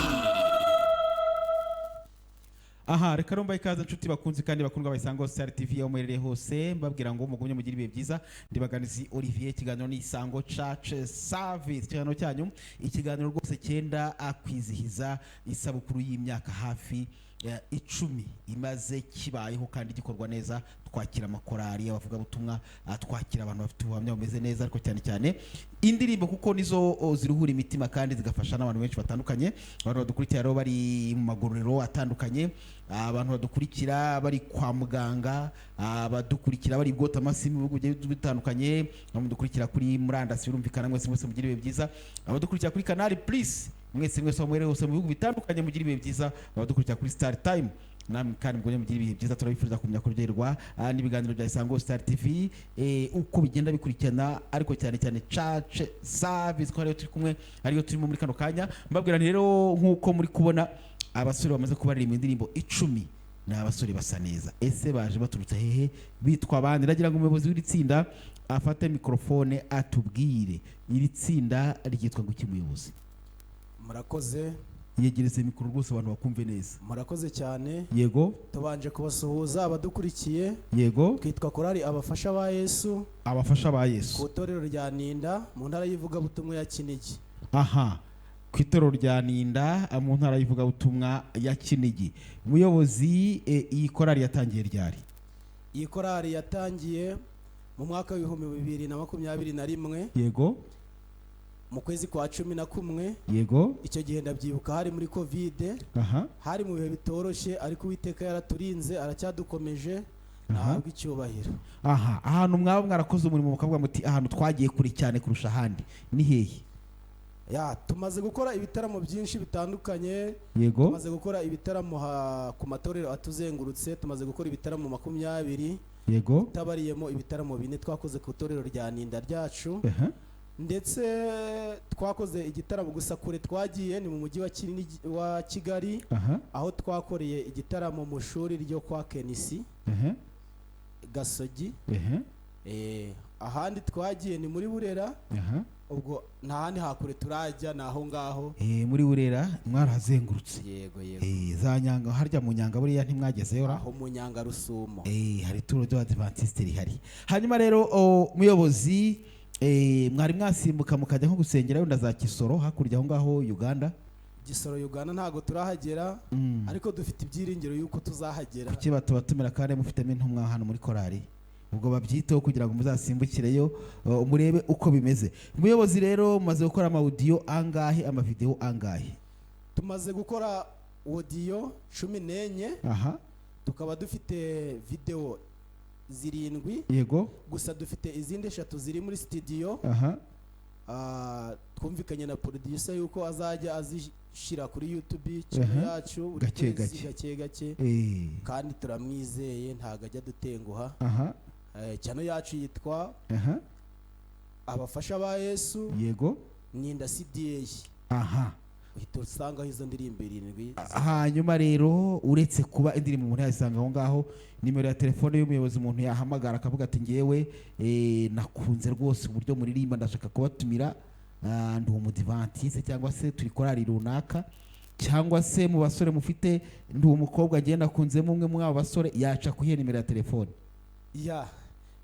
S10: Aha reka rumba ikaze nshuti bakunzi kandi bakundwa ba Star TV aho muherereye hose, mbabwira ngo mugumye mugire ibihe byiza. Ndibaganizi Olivier, ikiganiro ni Isango Church Service, ikiganiro cyanyu, ikiganiro rwose cyenda kwizihiza isabukuru y'imyaka hafi 10 imaze kibayeho kandi gikorwa neza. Twakira amakorari, abavugabutumwa, twakira abantu bafite ubuhamya bumeze neza, ariko cyane cyane indirimbo, kuko nizo ziruhura imitima kandi zigafasha n'abantu benshi batandukanye. Abantu badukurikira rero bari mu magororero atandukanye, abantu badukurikira bari kwa muganga, abadukurikira bari bwota amasi mu bihugu bigiye bitandukanye, abadukurikira kuri murandasi, birumvikana mwese mwese mugire ibihe byiza. Abadukurikira kuri Canal Plus, mwese mwese aho muherereye hose mu bihugu bitandukanye mugire ibihe byiza. Abadukurikira kuri Star Time namwe kandi mugumye mugire ibihe byiza. Turabifuriza kumenya kuryoherwa n'ibiganiro bya Isango Star TV uko bigenda bikurikirana, ariko cyane cyane Church Service, ko ariyo turi kumwe, ariyo turimo muri kano kanya. Mbabwira nti rero, nk'uko muri kubona abasore bamaze kubaririmba indirimbo 10, ni abasore basa neza. Ese baje baturutse hehe? Bitwa abandi? Ndagira ngo umuyobozi w'iri tsinda afate mikorofone atubwire iri tsinda ryitwa guki, muyobozi?
S3: Murakoze.
S10: Yegereze mikoro rwose abantu bakumve neza.
S3: Murakoze cyane.
S10: Yego.
S3: Tubanje kubasuhuza abadukurikiye.
S10: Yego.
S3: Twitwa korali Abafasha ba Yesu.
S10: Abafasha ba Yesu.
S3: Ku itorero rya Ninda mu ntara y'ivugabutumwa ya Kinigi.
S10: Aha, ku itorero rya Ninda mu ntara y'ivugabutumwa ya Kinigi. Umuyobozi, iyi korali yatangiye ryari?
S3: Iyi korali yatangiye mu mwaka w'2021, mu kwezi kwa 11. Icyo gihe ndabyibuka hari muri Covid, hari mu bihe bitoroshye, ariko Uwiteka yaraturinze, aracyadukomeje, ntahabwa icyubahiro.
S10: Aha, ahantu mwaba mwarakoze umurimo mukavuga muti ahantu twagiye kure cyane kurusha ahandi ni hehe?
S3: Ya, tumaze gukora ibitaramo byinshi bitandukanye. Tumaze gukora ibitaramo ku matorero atuzengurutse, tumaze gukora ibitaramo 20, tabariyemo ibitaramo 4 twakoze ku itorero rya Ninda ryacu. Ndetse twakoze igitaramo, gusa kure twagiye ni mu mujyi wa Kigali, aho twakoreye igitaramo mu shuri ryo kwa Kenisi, Gasogi. Ahandi twagiye ni muri Burera. Ubwo nta handi hakure turajya, ni aho ngaho.
S10: Muri Burera mwarazengurutse?
S3: Yego yego.
S10: Za Nyanga, harya mu Nyanga buriya ntimwagezeyo ra?
S3: Aho mu Nyanga Rusumo.
S10: Hari ituro ry'Abadivantiste rihari. Hanyuma rero, muyobozi, mwari mwasimbuka mukajya nko gusengera wenda za Kisoro hakurya aho ngaho Uganda?
S3: Gisoro Uganda ntabwo turahagera, ariko dufite ibyiringiro yuko tuzahagera.
S10: Kuki batubatumira kandi mufitemo intumwa hano muri korali? Ubwo babyiteho kugira ngo muzasimbukireyo, murebe uko bimeze. Umuyobozi rero, mumaze gukora amawudiyo angahe, amavidewo angahe?
S3: Tumaze gukora audio 14, tukaba dufite videwo 7. Gusa dufite izindi 3 ziri muri studio. Twumvikanye na producer yuko azajya azishyira kuri YouTube channel yacu buri
S10: Gake
S3: kwezi,
S10: gake.
S3: gake gake. Kandi turamwizeye, ntabwo ajya adutenguha. Channel yacu yitwa Abafasha ba Yesu. Ninda CDA. Uhita usangaho izo ndirimbo 7.
S10: Hanyuma rero, uretse kuba indirimbo umuntu yayisanga aho ngaho, nimero ya telefone y'umuyobozi umuntu yahamagara akavuga ati: "Ngewe nakunze rwose uburyo muririmba, ndashaka kubatumira, ndi umudivantiste, cyangwa se turi korali runaka, cyangwa se mu basore mufite ndi umukobwa, ngewe nakunzemo umwe muri abo basore," yaca kuyihe nimero ya telefone?
S3: Ya,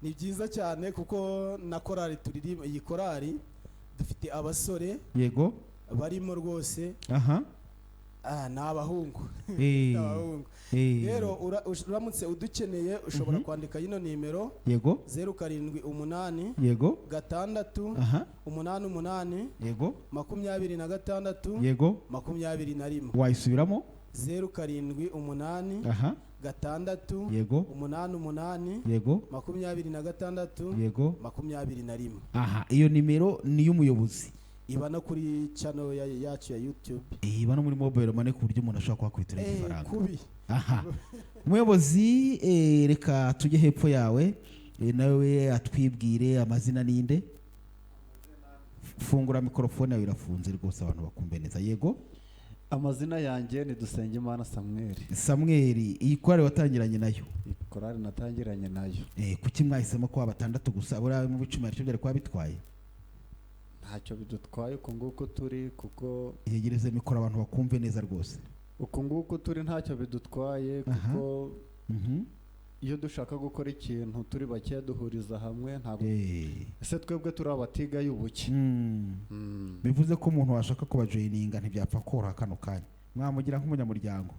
S3: ni byiza cyane, kuko na korali turirimba, iyi korali dufite abasore barimo rwose. Ni abahungu. Ni abahungu. Rero uramutse udukeneye, ushobora kwandika yino nimero: 078 6 88 26 21.
S10: Wayisubiramo?
S3: 078 6 88 26 21.
S10: Aha, iyo nimero ni iy'umuyobozi.
S3: Iba no kuri channel yacu ya YouTube.
S10: Iba no muri mobile money, ku buryo umuntu ashobora kuhakwitira ifaranga.
S3: Kubi.
S10: Aha, umuyobozi, reka tujye hepfo yawe, nawe atwibwire amazina. Ninde? Fungura mikorofone yawe, irafunze rwose, abantu bakumve neza. Yego.
S8: Amazina yanjye ni Dusengimana Samweli.
S10: Samweli, iyi korali watangiranye nayo?
S8: Korali natangiranye nayo.
S10: Kuki mwahisemo kuba batandatu gusa? Buriya mu bicumi aricyo byari kuba bitwaye?
S8: Ntacyo bidutwaye uku nguku turi, kuko
S10: Yegereze mikoro abantu bakumve neza rwose.
S8: Uku nguku turi ntacyo bidutwaye, kuko iyo dushaka gukora ikintu turi bakeya duhuriza hamwe. Ntabwo ese twebwe turi abatiga y'ubuke.
S10: Bivuze ko umuntu washaka kubajoyininga ntibyapfa koroha kano kanya, mwamugira nk'umunyamuryango?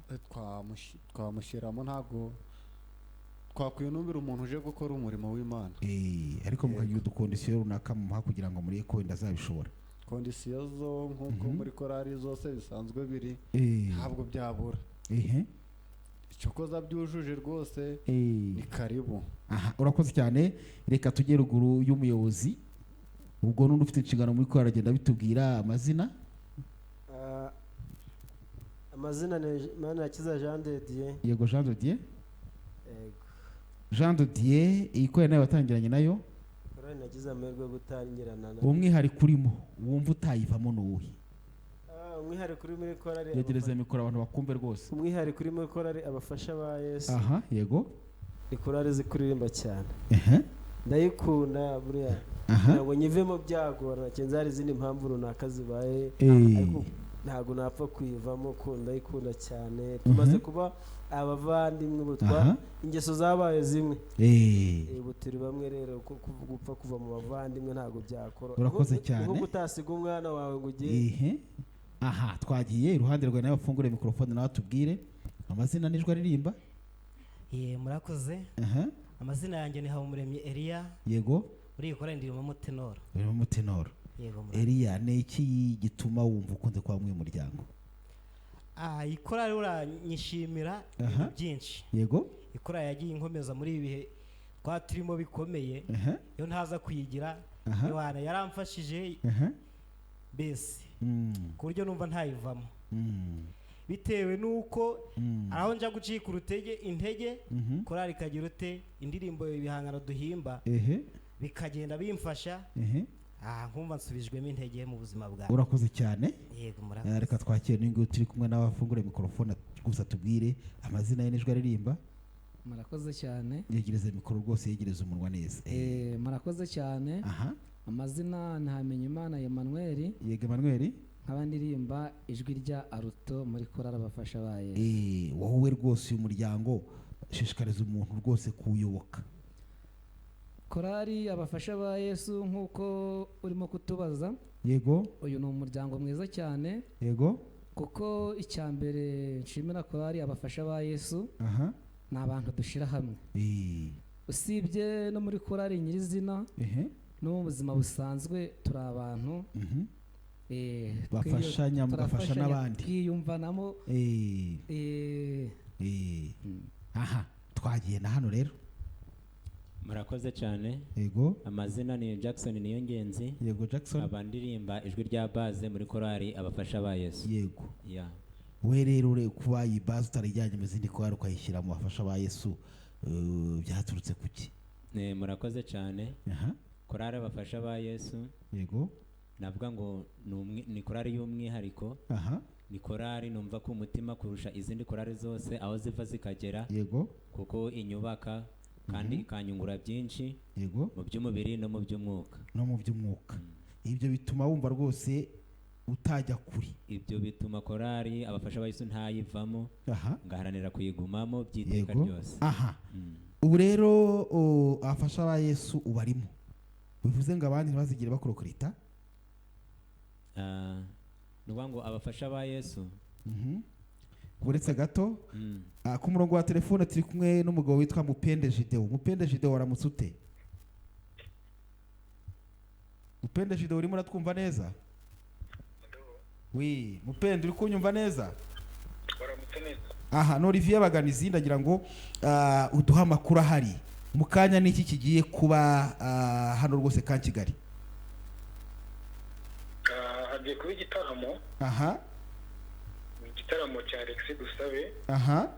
S8: Twamushyiramo, ntabwo twakwinubira umuntu uje gukora umurimo w'Imana.
S10: Ariko mukagira uducondition runaka mumuha kugira ngo murebe ko wenda azabishobora.
S8: Condition zo nk'uko muri korali zose bisanzwe biri, ntabwo byabura. Icyokoza byujuje rwose, ni karibu.
S10: Aha, urakoze cyane. Reka tujye ruguru y'umuyobozi, ubwo n'undi ufite inshingano muri korali agenda bitubwira amazina.
S11: Amazina ni Manirakiza Jean de Dieu.
S10: Yego, Jean de Dieu.
S11: Yego.
S10: Jean de Dieu, iyi korali nawe watangiranye nayo?
S11: Korali nagize amahirwe yo gutangirana na
S10: Umwihariko urimo wumva utayivamo ni uwuhe?
S11: Umwihariko uri muri korali
S10: Yegereza mikoro abantu bakumve rwose.
S11: Umwihariko uri muri korali Abafasha ba Yesu,
S10: aha yego
S11: ni korali izi kuririmba cyane. Ndayikunda buriya. Ntabwo nyivemo byagorana, kenzo hari izindi mpamvu runaka zibaye, ariko ntabwo napfa kuyivamo ko ndayikunda cyane. Tumaze kuba abavandimwe, ubu ingeso zabaye zimwe. Ubu turi bamwe rero, ko gupfa kuva mu bavandimwe ntabwo byakora.
S10: Urakoze cyane.
S11: Nko kutasiga umwana wawe ngo ugende.
S10: Aha, twagiye iruhande rwawe, nawe afungure mikorofone, nawe atubwire amazina n'ijwi aririmba.
S12: Ye, murakoze. Amazina yanjye ni Habumuremyi Eliya. Muri iyi korali ndirimo mutenoro.
S10: Urimo umutenoro?
S12: Yego, murakoze.
S10: Eliya, ni iki gituma wumva ukunze kuba muri uyu muryango?
S12: Iyi korali uranyishimira ibintu byinshi. Iyi korali yagiye inkomeza muri ibi bihe twaba turimo bikomeye. Iyo ntaza kuyigira, Yohana yaramfashije mbese ku buryo numva ntayivamo, bitewe n'uko aho nja gucika urutege intege, korali ikagira ute, indirimbo, ibihangano duhimba bikagenda bimfasha. Nkumva nsubijwemo intege mu buzima bwawe.
S10: Urakoze cyane.
S12: Yego, murakoze.
S10: Reka twakire n'uyu nguyu turi kumwe nawe, afungure mikorofone gusa tubwire amazina ye n'ijwi aririmba.
S13: Murakoze cyane.
S10: Yegereze mikoro rwose, yegereze umunwa neza.
S13: Murakoze cyane. Amazina ni Hamenyimana Emmanuel.
S10: Yego, Emmanuel.
S13: Nkaba ndirimba ijwi rya alto muri korali Abafasha ba Yesu.
S10: Wowe rwose uyu muryango shishikariza umuntu rwose kuwuyoboka.
S13: Korali Abafasha ba Yesu, nk'uko urimo kutubaza, uyu ni umuryango mwiza cyane, kuko icya mbere nshimira korali Abafasha ba Yesu, ni abantu dushyira hamwe. Usibye no muri korali nyirizina, no mu buzima busanzwe turi abantu
S10: Bafashanya, mugafasha
S13: turafashanya,
S10: n'abandi.
S13: Twiyumvanamo.
S10: Aha, twagiye na hano rero.
S14: Murakoze cyane.
S10: Yego.
S14: Amazina ni Jackson Niyongenzi.
S10: Yego, Jackson.
S14: Aba ndirimba ijwi rya baze muri korali Abafasha ba Yesu.
S10: Yego.
S14: Yeah.
S10: We rero ure kuba iyi baze utarijyanye mu zindi korali ukayishyira mu bafasha ba Yesu, byaturutse kuki?
S14: Murakoze cyane. Korali Abafasha ba Yesu.
S10: Yego.
S14: Navuga ngo ni korali y'umwihariko. Ni korali numva ku mutima kurusha izindi korali zose aho ziva zikagera.
S10: Yego.
S14: Kuko inyubaka kandi ikanyungura byinshi.
S10: Yego.
S14: Mu by'umubiri no mu by'umwuka.
S10: No mu by'umwuka. Ibyo bituma wumva rwose utajya kure.
S14: Ibyo bituma korali Abafasha ba Yesu ntayivamo. Ngaharanira kuyigumamo by'iteka ryose.
S10: Ubu rero Abafasha ba Yesu ubarimo. Bivuze ngo abandi ntibazigire bakurokorita?
S14: Ni ukuvuga ngo Abafasha ba Yesu.
S10: Uretse gato, ku murongo wa telefone turi kumwe n'umugabo witwa Mupende Jideo. Mupende Jideo, waramutse ute? Mupende Jideo, urimo uratwumva neza? Oui, Mupende, uri kunyumva neza?
S15: Waramutse neza.
S10: Aha, ni Olivier Baganizi, ndagira ngo uduhe amakuru ahari. Mu kanya n'iki kigiye kuba hano rwose ka Kigali?
S15: Hagiye kuba igitaramo. Igitaramo cya Alex Dusabe. Aho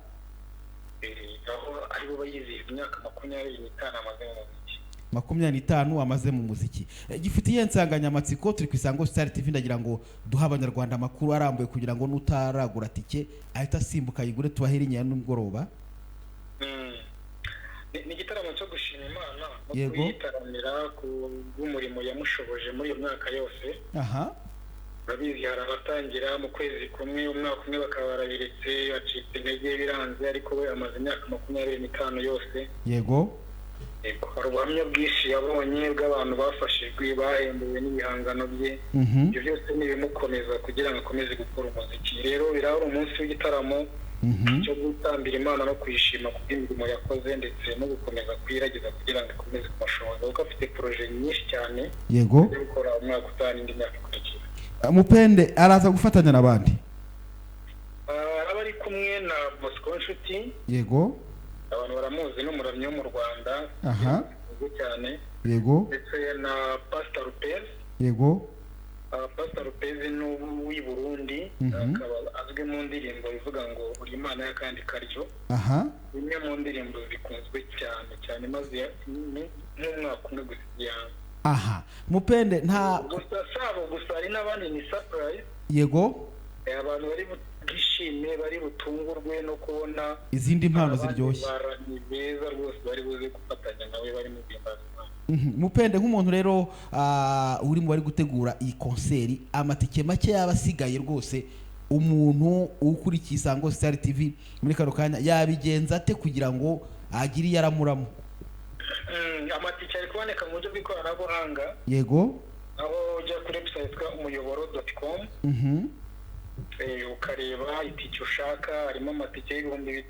S15: aribo bayizihiza imyaka 25 amaze mu muziki.
S10: 25 amaze mu muziki. Gifite iyihe nsanganyamatsiko? Turi ku Isango Star TV, ndagira ngo duhe abanyarwanda amakuru arambuye kugira ngo n'utaragura tike ahita asimbuka ayigure, tubahere inyanya n'umugoroba.
S15: Ni igitaramo cyo gushima Imana no kuyitaramira ku bw'umurimo yamushoboje muri iyo myaka yose. Urabizi hari abatangira mu kwezi kumwe, umwaka umwe bakaba barabiretse, bacitse intege biranze, ariko we amaze imyaka 25 yose.
S10: Yego.
S15: Hari ubuhamya bwinshi yabonye bw'abantu bafashijwe, bahembuwe n'ibihangano bye. Ibyo byose ni ibimukomeza kugira ngo akomeze gukora umuziki. Rero biraba umunsi w'igitaramo cyo gutambira Imana no kuyishima ku bw'imirimo yakoze, ndetse no gukomeza kuyiragiza kugira ngo ikomeze kumushoboza, kuko afite poroje nyinshi cyane.
S10: Yego.
S15: Yo gukora umwaka utaha n'indi myaka ikurikira.
S10: Mupende araza gufatanya n'abandi.
S15: Araba ari kumwe na Bosco Nshuti.
S10: Yego.
S15: Abantu baramuzi, n'umuramyi wo mu Rwanda. Cyane.
S10: Yego.
S15: Ndetse na Pastor Lopez.
S10: Yego.
S15: Pastor Lopez ni uw'i Burundi, akaba azwi mu ndirimbo ivuga ngo uri Imana y'akandi karyo. Imwe mu ndirimbo zikunzwe cyane cyane, maze nk'umwaka umwe gusa igihango.
S10: Mupende nta
S15: gusa sabo gusa hari n'abandi, ni surprise.
S10: Yego.
S15: Abantu bari bwishime, bari butungurwe no kubona
S10: izindi mpano ziryoshye.
S15: Ni beza rwose, bari buze gufatanya nawe bari mu guhimbaza Imana.
S10: Mupende, nk'umuntu rero uri mu bari gutegura iyi konseri, amatike make yaba asigaye rwose, umuntu ukurikiye Isango Star TV muri kano kanya yabigenza ate kugira ngo agire iyo aramuramo?
S15: Amatike ari kuboneka mu buryo bw'ikoranabuhanga.
S10: Yego.
S15: Aho ujya kuri website yitwa umuyoboro.com. Ukareba itike ushaka, harimo amatike y'5,000,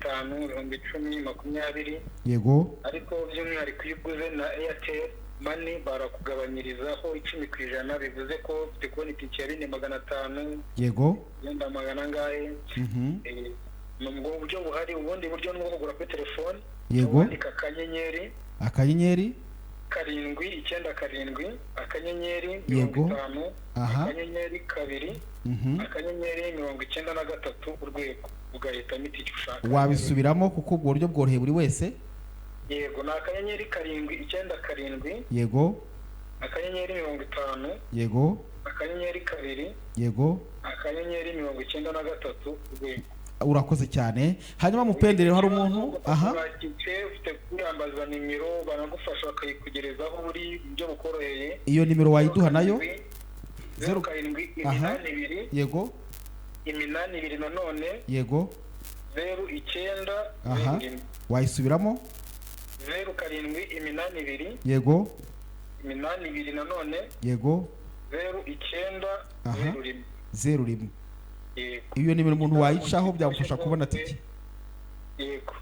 S15: 10,000, 20,000.
S10: Yego.
S15: Ariko by'umwihariko iyo uguze na Airtel Money barakugabanyirizaho 10%, bivuze ko ufite kubona itike ya 4,500.
S10: Yego.
S15: Yenda magana angahe. Ni ubwo buryo buhari. Ubundi buryo ni ubwo kugura kuri telefone.
S10: Yego.
S15: Wandika akanyenyeri
S10: akanyenyeri
S15: 7 9 7 akanyenyeri 50 akanyenyeri 2 akanyenyeri 93 urwego, ugahitamo itike ushaka.
S10: Wabisubiramo kuko ubwo buryo bworoheye buri wese.
S15: Yego, ni akanyenyeri 7 9 7.
S10: Yego.
S15: Akanyenyeri 50.
S10: Yego.
S15: Akanyenyeri 2.
S10: Yego.
S15: Akanyenyeri 93 urwego.
S10: Urakoze cyane. Hanyuma Mupende rero hari umuntu
S15: ufite kwiyambaza nimero banagufasha bakayikugerezaho uri ibyo bukoroheye.
S10: Iyo nimero wayiduha nayo?
S15: 0 7 8 2.
S10: Yego.
S15: 8 2 nanone.
S10: Yego.
S15: 0 9 0.
S10: Wayisubiramo?
S15: 0 7 8 2.
S10: Yego.
S15: 8 2 nanone.
S10: Yego.
S15: 0 9 0 1.
S10: 0 1. Iyo nimero umuntu wayicaho byamufasha kubona tike.
S15: Yego.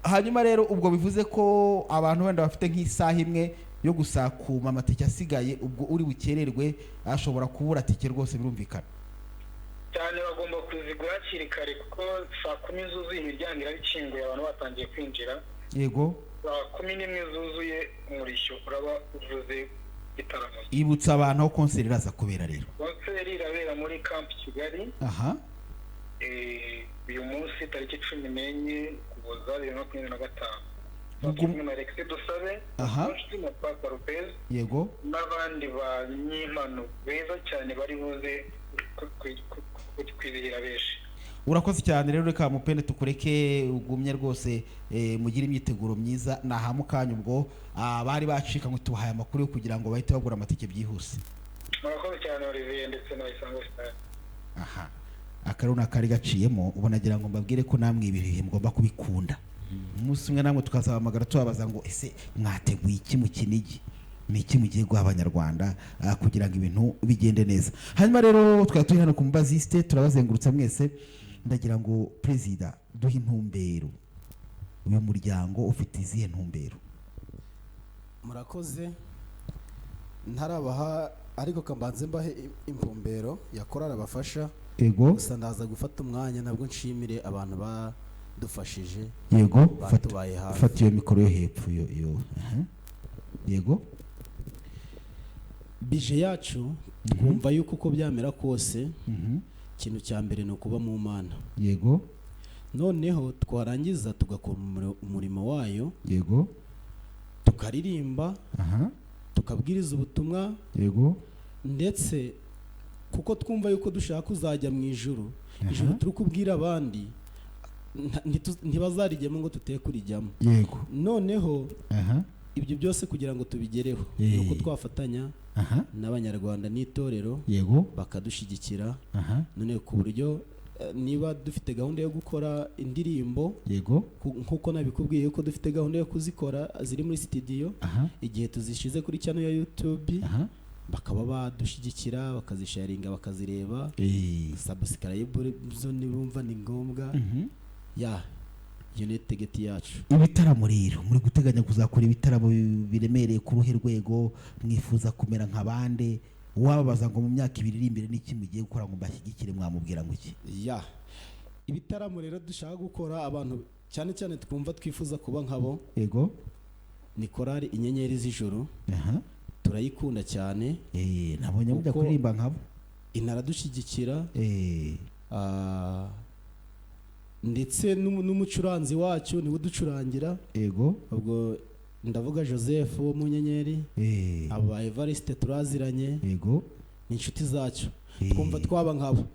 S10: Hanyuma rero ubwo bivuze ko abantu wenda bafite nk'isaha imwe yo gusakuma amatike asigaye, ubwo uri bukererwe ashobora kubura tike rwose, birumvikana.
S15: Cyane bagomba kuzigura hakiri kare, kuko saa 10 zuzuye imiryango irabikinguye, abantu batangiye kwinjira.
S10: Yego.
S15: Saa 11 zuzuye umurishyo uraba uvuze igitaramo.
S10: Ibutsa abantu aho konseri iraza kubera rero.
S15: Konseri irabera muri Camp Kigali. Uyu munsi tariki 14 Ukuboza 2025. Kumwe na Alexis Dusabe, Nshuti na Papa Lopez,
S10: yego,
S15: n'abandi banyimpano beza cyane bari buze kwizihira benshi.
S10: Urakoze cyane rero, reka mupende tukureke ugumye rwose, mugire imyiteguro myiza. Naha mukanya ubwo abari bacikanywe tubahaye amakuru yo kugira ngo bahite bagura amatike byihuse.
S15: Murakoze cyane Olivier ndetse na Isango Star.
S10: Aha akaruna kari gaciyemo, ubona agira ngo mbabwire ko namwe ibihe mugomba kubikunda. Umunsi umwe namwe tukazahamagara tubabaza ngo ese mwateguye iki mu Kinigi, ni iki mugiye guha abanyarwanda kugira ngo ibintu bigende neza. Hanyuma rero twari turi hano ku Mubaziste, turabazengurutsa mwese. Ndagira ngo perezida duhe intumbero, uyu muryango ufite izihe ntumbero?
S3: Murakoze, ntarabaha ariko kambanze mbahe intumbero ya korali abafasha.
S10: Yego.
S3: Gusa ndaza gufata umwanya nabwo nshimire abantu badufashije.
S10: Yego,
S3: batubaye hafi.
S10: Fata iyo mikoro yo hepfo yo. Yego.
S3: Bije yacu twumva yuko uko byamera kose ikintu cya mbere ni ukuba mu Mana.
S10: Yego.
S3: Noneho twarangiza tugakora umurimo wayo.
S10: Yego.
S3: Tukaririmba. Tukabwiriza ubutumwa.
S10: Yego.
S3: Ndetse kuko twumva yuko dushaka kuzajya mu ijuru, ijuru turi kubwira abandi ntibazarijyamo ngo tuteye kurijyamo.
S10: Yego.
S3: Noneho ibyo byose kugira ngo tubigereho nuko twafatanya n'abanyarwanda n'itorero.
S10: Yego.
S3: Bakadushyigikira. None ku buryo niba dufite gahunda yo gukora indirimbo.
S10: Yego.
S3: Nkuko nabikubwiye ko dufite gahunda yo kuzikora ziri muri studio, igihe tuzishize kuri channel ya YouTube bakaba badushyigikira, bakazisharinga, bakazireba, subscribe zo nibumva ni ngombwa. Ya iyo ni tegeti yacu.
S10: Ibitaramo rero muri guteganya kuzakora ibitaramo biremereye ku ruhe rwego? Mwifuza kumera nka bande? Wababaza ngo mu myaka 2 iri imbere n'iki mugiye gukora ngo mbashyigikire, mwamubwira ngo iki?
S3: Ya ibitaramo rero dushaka gukora, abantu cyane cyane twumva twifuza kuba nkabo.
S10: Yego.
S3: Ni korali Inyenyeri z'Ijuru. Turayikunda cyane.
S10: Nabonye mujya kuririmba nkabo.
S3: Inaradushyigikira. Ndetse n'umucuranzi wacu niwe uducurangira.
S10: Yego.
S3: Ubwo ndavuga Joseph wo mu Nyenyeri. Aba Evariste turaziranye.
S10: Yego.
S3: Ni inshuti zacu. Twumva twaba nkabo.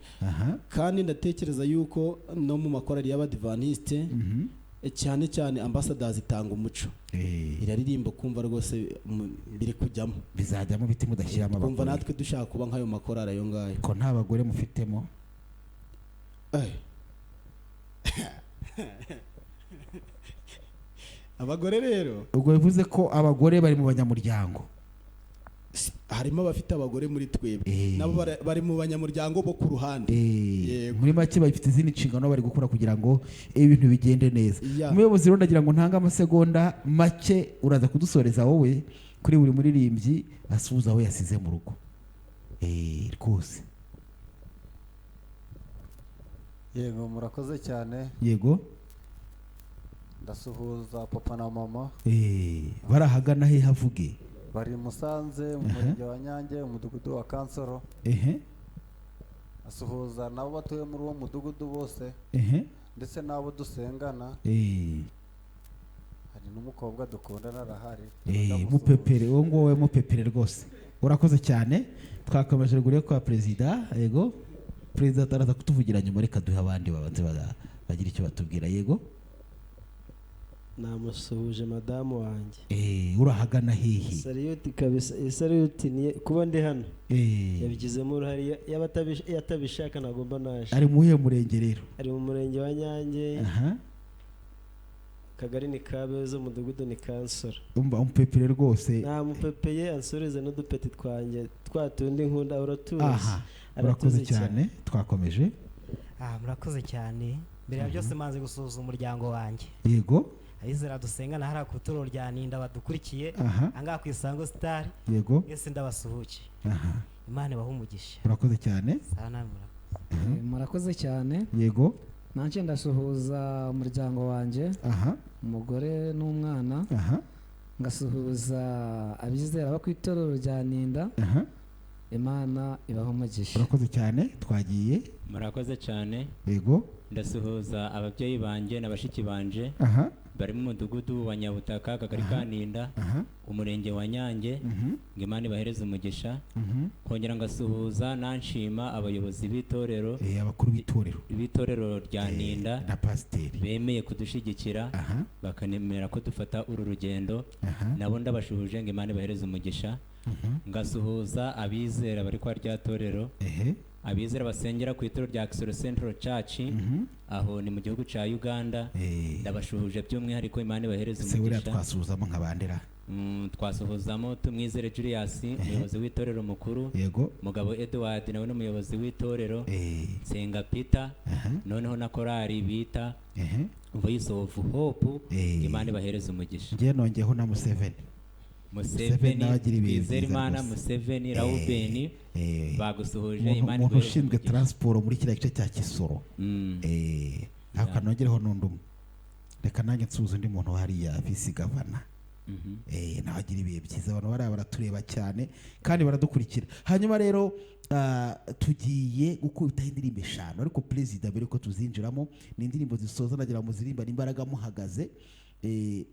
S3: Kandi ndatekereza yuko no mu makorali y'Abadivantiste cyane cyane Ambassadors itanga umuco. Iraririmba kumva rwose biri kujyamo.
S10: Bizajyamo biti mudashyiramo abagore.
S3: Kumva natwe dushaka kuba nkayo makorali ayo ngayo.
S10: Ko nta bagore mufitemo?
S3: Abagore rero
S10: ubwo bivuze ko abagore bari mu banyamuryango.
S3: Harimo abafite abagore muri twebwe nabo bari mu banyamuryango bo ku ruhande.
S10: Muri make bafite izindi nshingano bari gukora kugira ngo ibintu bigende neza. Umuyobozi rero ndagira ngo ntange amasegonda make, uraza kudusoreza wowe kuri buri muririmbyi asuhuza aho yasize mu rugo. Rwose.
S8: Yego, murakoze cyane.
S10: Yego.
S8: Ndasuhuza papa na mama.
S10: Barahagana he havuge?
S8: Bari Musanze mu murenge wa Nyange, umudugudu wa Kansoro. Asuhuza nabo batuye muri uwo mudugudu bose. Ndetse nabo dusengana. Hari n'umukobwa dukundana arahari.
S10: Mupepere uwo nguwo, mupepere rwose. Urakoze cyane. Twakomeje ruguru kwa perezida. Yego. Perezida ataraza kutuvugira nyuma, reka duhe abandi babanze bagira icyo batubwira. Yego.
S11: Namusuhuje madamu wanjye.
S10: Urahagana hehe?
S11: Salute kabisa. Salute ni kuba ndi hano. Yabigizemo uruhare, yatabishaka nagomba naje.
S10: Ari muhe murenge rero?
S11: Ari mu murenge wa Nyange. Kagari ni Kabeza, umudugudu ni Kansoro.
S10: Umva umupepere rwose.
S11: Namupepeye ansoreze n'udupeti twanjye twatundi nkunda uratuzi.
S10: Urakoze cyane. Twakomeje.
S12: Murakoze cyane. Mbere ya byose manze gusuhuza umuryango wanjye.
S10: Yego.
S12: Abizera dusengana hari ku itorero rya Ninda badukurikiye angaha ku Isango Star.
S10: Yego.
S12: Mwese ndabasuhuke. Imana ibahe umugisha.
S10: Murakoze cyane.
S12: Sawa namwe murakoze.
S13: Murakoze cyane.
S10: Yego.
S13: Nanjye ndasuhuza umuryango wanjye, umugore n'umwana, ngasuhuza abizera bo ku itorero rya Ninda. Imana ibahe umugisha.
S10: Urakoze cyane, twagiye.
S14: Murakoze cyane.
S10: Yego.
S14: Ndasuhuza ababyeyi banjye na bashiki banje bari mu mudugudu wa Nyabutaka, akagari ka Ninda, umurenge wa Nyange, ngo Imana ibahereze umugisha. Kongera ngasuhuza nanshima abayobozi b'itorero,
S10: abakuru b'itorero,
S14: b'itorero rya Ninda
S10: na pasiteri
S14: bemeye kudushyigikira, bakanemera ko dufata uru rugendo, nabo ndabashuhuje ngo Imana ibahereze umugisha. Ngasuhuza abizera bari kwa rya torero, abizera basengera ku itorero rya Kisoro Central Church, aho ni mu gihugu cya Uganda. Ndabashuhuje by'umwihariko, Imana ibahereze
S10: Se buriya
S14: umugisha.
S10: Twasuhuzamo nka bandera?
S14: Twasuhuzamo Tumwizere Julius, umuyobozi w'itorero mukuru.
S10: Yego.
S14: Mugabo Edward nawe ni umuyobozi w'itorero. Senga Peter, noneho na korali bita Voice of Hope, Imana ibahereze umugisha.
S10: Njye nongeyeho na Museveni.
S14: Museveni,
S10: nawe agira ibihe byiza
S14: Twizerimana,
S10: rwose.
S14: Museveni, Raubeni, bagusuhuje, Imana
S10: umuntu
S14: ibahereze
S10: ushinzwe
S14: umugisha.
S10: transport muri kiriya gice cya Kisoro. Ariko nongereho n'undi umwe, reka nanjye nsuhuze undi muntu hariya, visi gavana. Nawe agira ibihe byiza. Abantu bariya baratureba cyane kandi baradukurikira. Hanyuma rero tugiye gukubitaho indirimbo 5, ariko perezida mbere yuko tuzinjiramo, ni indirimbo zisoza, nagira ngo muzirimbane imbaraga muhagaze.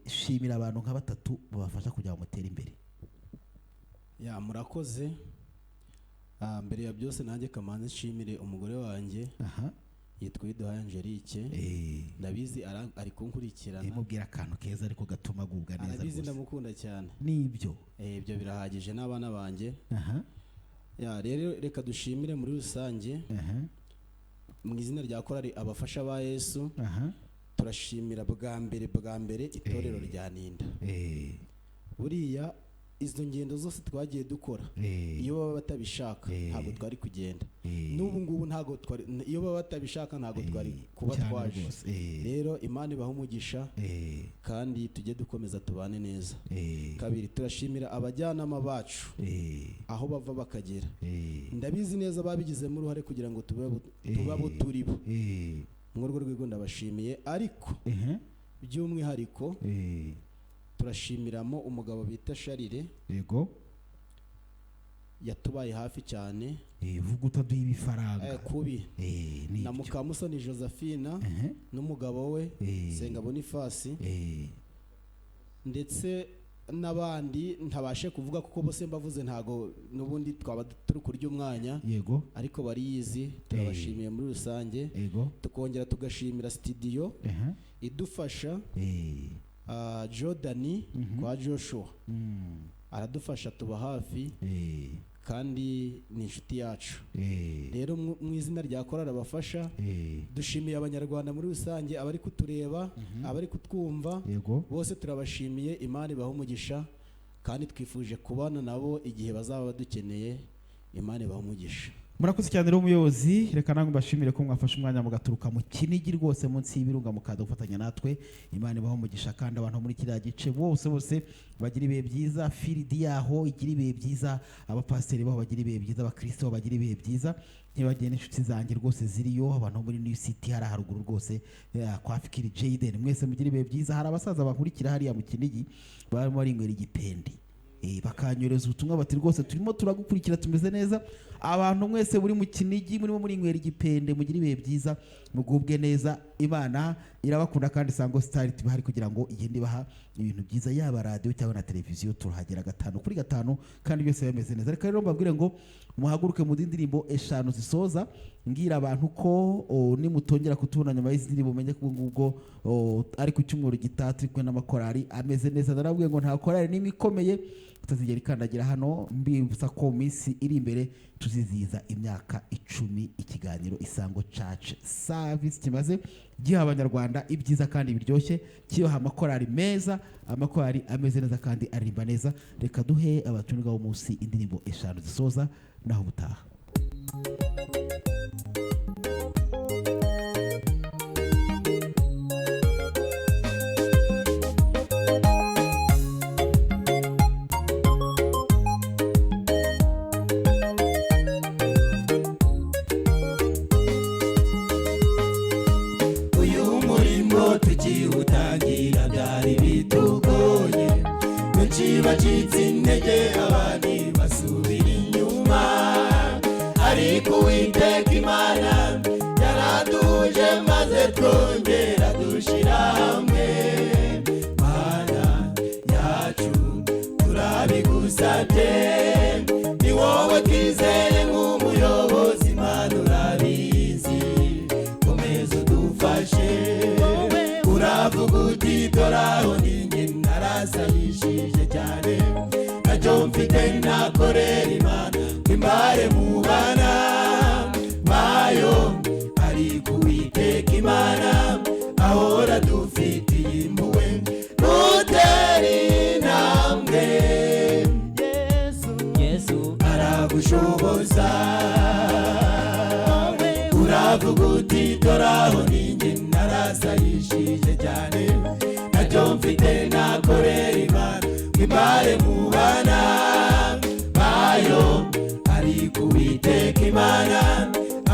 S10: Shimira abantu nka batatu babafasha kugira ngo mutere imbere.
S3: Ya, murakoze. Mbere ya byose nanjye kamanze nshimire umugore wanjye. Yitwa Iduhaye Angelique. Ndabizi ari kunkurikirana.
S10: Mubwira akantu keza ariko gatuma agubwa neza
S3: Arabizi
S10: rwose.
S3: ndamukunda cyane.
S10: Nibyo.
S3: Ibyo birahagije n'abana banjye. Ya, rero reka dushimire muri rusange. Mu izina rya korali abafasha ba Yesu. Turashimira bwa mbere itorero rya Ninda. Buriya izo ngendo zose twagiye dukora, iyo baba batabishaka ntabwo twari kugenda. N'ubu ngubu ntabwo twari, iyo baba batabishaka ntabwo twari kuba
S10: Cyane
S3: twaje.
S10: rwose.
S3: Rero Imana ibahe umugisha, kandi tujye dukomeza tubane neza. Kabiri, turashimira abajyanama bacu aho bava bakagera. Ndabizi neza babigizemo uruhare kugira ngo tube abo turi bo. Muri urwo rwego ndabashimiye, ariko by'umwihariko turashimiramo umugabo bita Sharire.
S10: Yego.
S3: Yatubaye hafi cyane.
S10: Vuga utaduha ibifaranga.
S3: Kubi.
S10: Ni
S3: Na
S10: ibyo.
S3: Mukamusoni Josephine n'umugabo we Senga Boniface, ndetse n'abandi ntabashe kuvuga kuko bose mbavuze ntago n'ubundi twaba turi kurya umwanya.
S10: Yego.
S3: Ariko bariyizi, turabashimiye muri rusange.
S10: Yego.
S3: Tukongera tugashimira studio idufasha, Jordan kwa Joshua. Aradufasha, tuba hafi, kandi ni inshuti yacu. Rero mu izina rya korali abafasha, dushimiye abanyarwanda muri rusange, abari kutureba, abari kutwumva,
S10: Yego.
S3: bose turabashimiye. Imana ibahe umugisha, kandi twifuje kubana nabo igihe bazaba badukeneye. Imana ibahe umugisha.
S10: Murakoze cyane rero umuyobozi, reka namwe mbashimire ko mwafashe umwanya mugaturuka mu Kinigi rwose munsi y'ibirunga mukaza gufatanya natwe. Imana ibahe umugisha, kandi abantu muri kiriya gice bose bose bagira ibihe byiza, firidi yaho igira ibihe byiza, abapasiteri baho bagira ibihe byiza, abakristo baho bagira ibihe byiza. Ntibagiye n'inshuti zanjye rwose ziriyo, abantu muri New City hari haruguru rwose, kwa Fikiri Jaden, mwese mugira ibihe byiza. Hari abasaza bankurikira hariya mu Kinigi barimo barinywera igipende, bakanyoreza ubutumwa bati rwose turimo turagukurikira tumeze neza. Abantu mwese muri mu Kinigi murimo murinywera igipende, mugira ibihe byiza, mugubwe neza. Imana irabakunda kandi Isango Star tubahari kugira ngo igende ibaha ibintu byiza, yaba radio cyangwa na televiziyo, turahagera 5 kuri 5 kandi byose bimeze neza. Reka rero mbabwire ngo muhaguruke mu ndirimbo 5 zisoza, ngira abantu ko nimutongera kutubona nyuma y'izi ndirimbo mumenye ko ubwo ngubwo ari ku cyumweru gitaha turi kumwe n'amakorali ameze neza. Narabwiye ngo nta korali n'imwe ikomeye tutazigera ikandagira hano. Mbibutsa ko mu minsi iri imbere tuzizihiza imyaka 10 ikiganiro Isango Church Service kimaze giha abanyarwanda ibyiza kandi biryoshye, kibaha amakorali meza, amakorali ameze neza kandi aririmba neza. Reka duhe abatumirwa b'umunsi indirimbo 5 zisoza, naho ubutaha.
S1: Tukiwutangira byari bitugoye, benshi bacitse intege abandi basubira inyuma, ariko Uwiteka Imana yaraduje maze twongera dushira hamwe. Mana yacu turabigusabye, ni wowe twizeye nk'umuyobozi, Mana urabizi, komeza udufashe. Uravuga uti dore aho ninjye narasayishije cyane, ntacyo mfite nakorera Imana imbare mu bana bayo, ariko Uwiteka Imana ahora dufitiye impuhwe, nutera intambwe
S14: Yesu
S1: aragushoboza. Uravuga uti dore aho ninjye narasayishije cyane, ntacyo mfite nakorera Imana imbare mu bana bayo, ariko Uwiteka Imana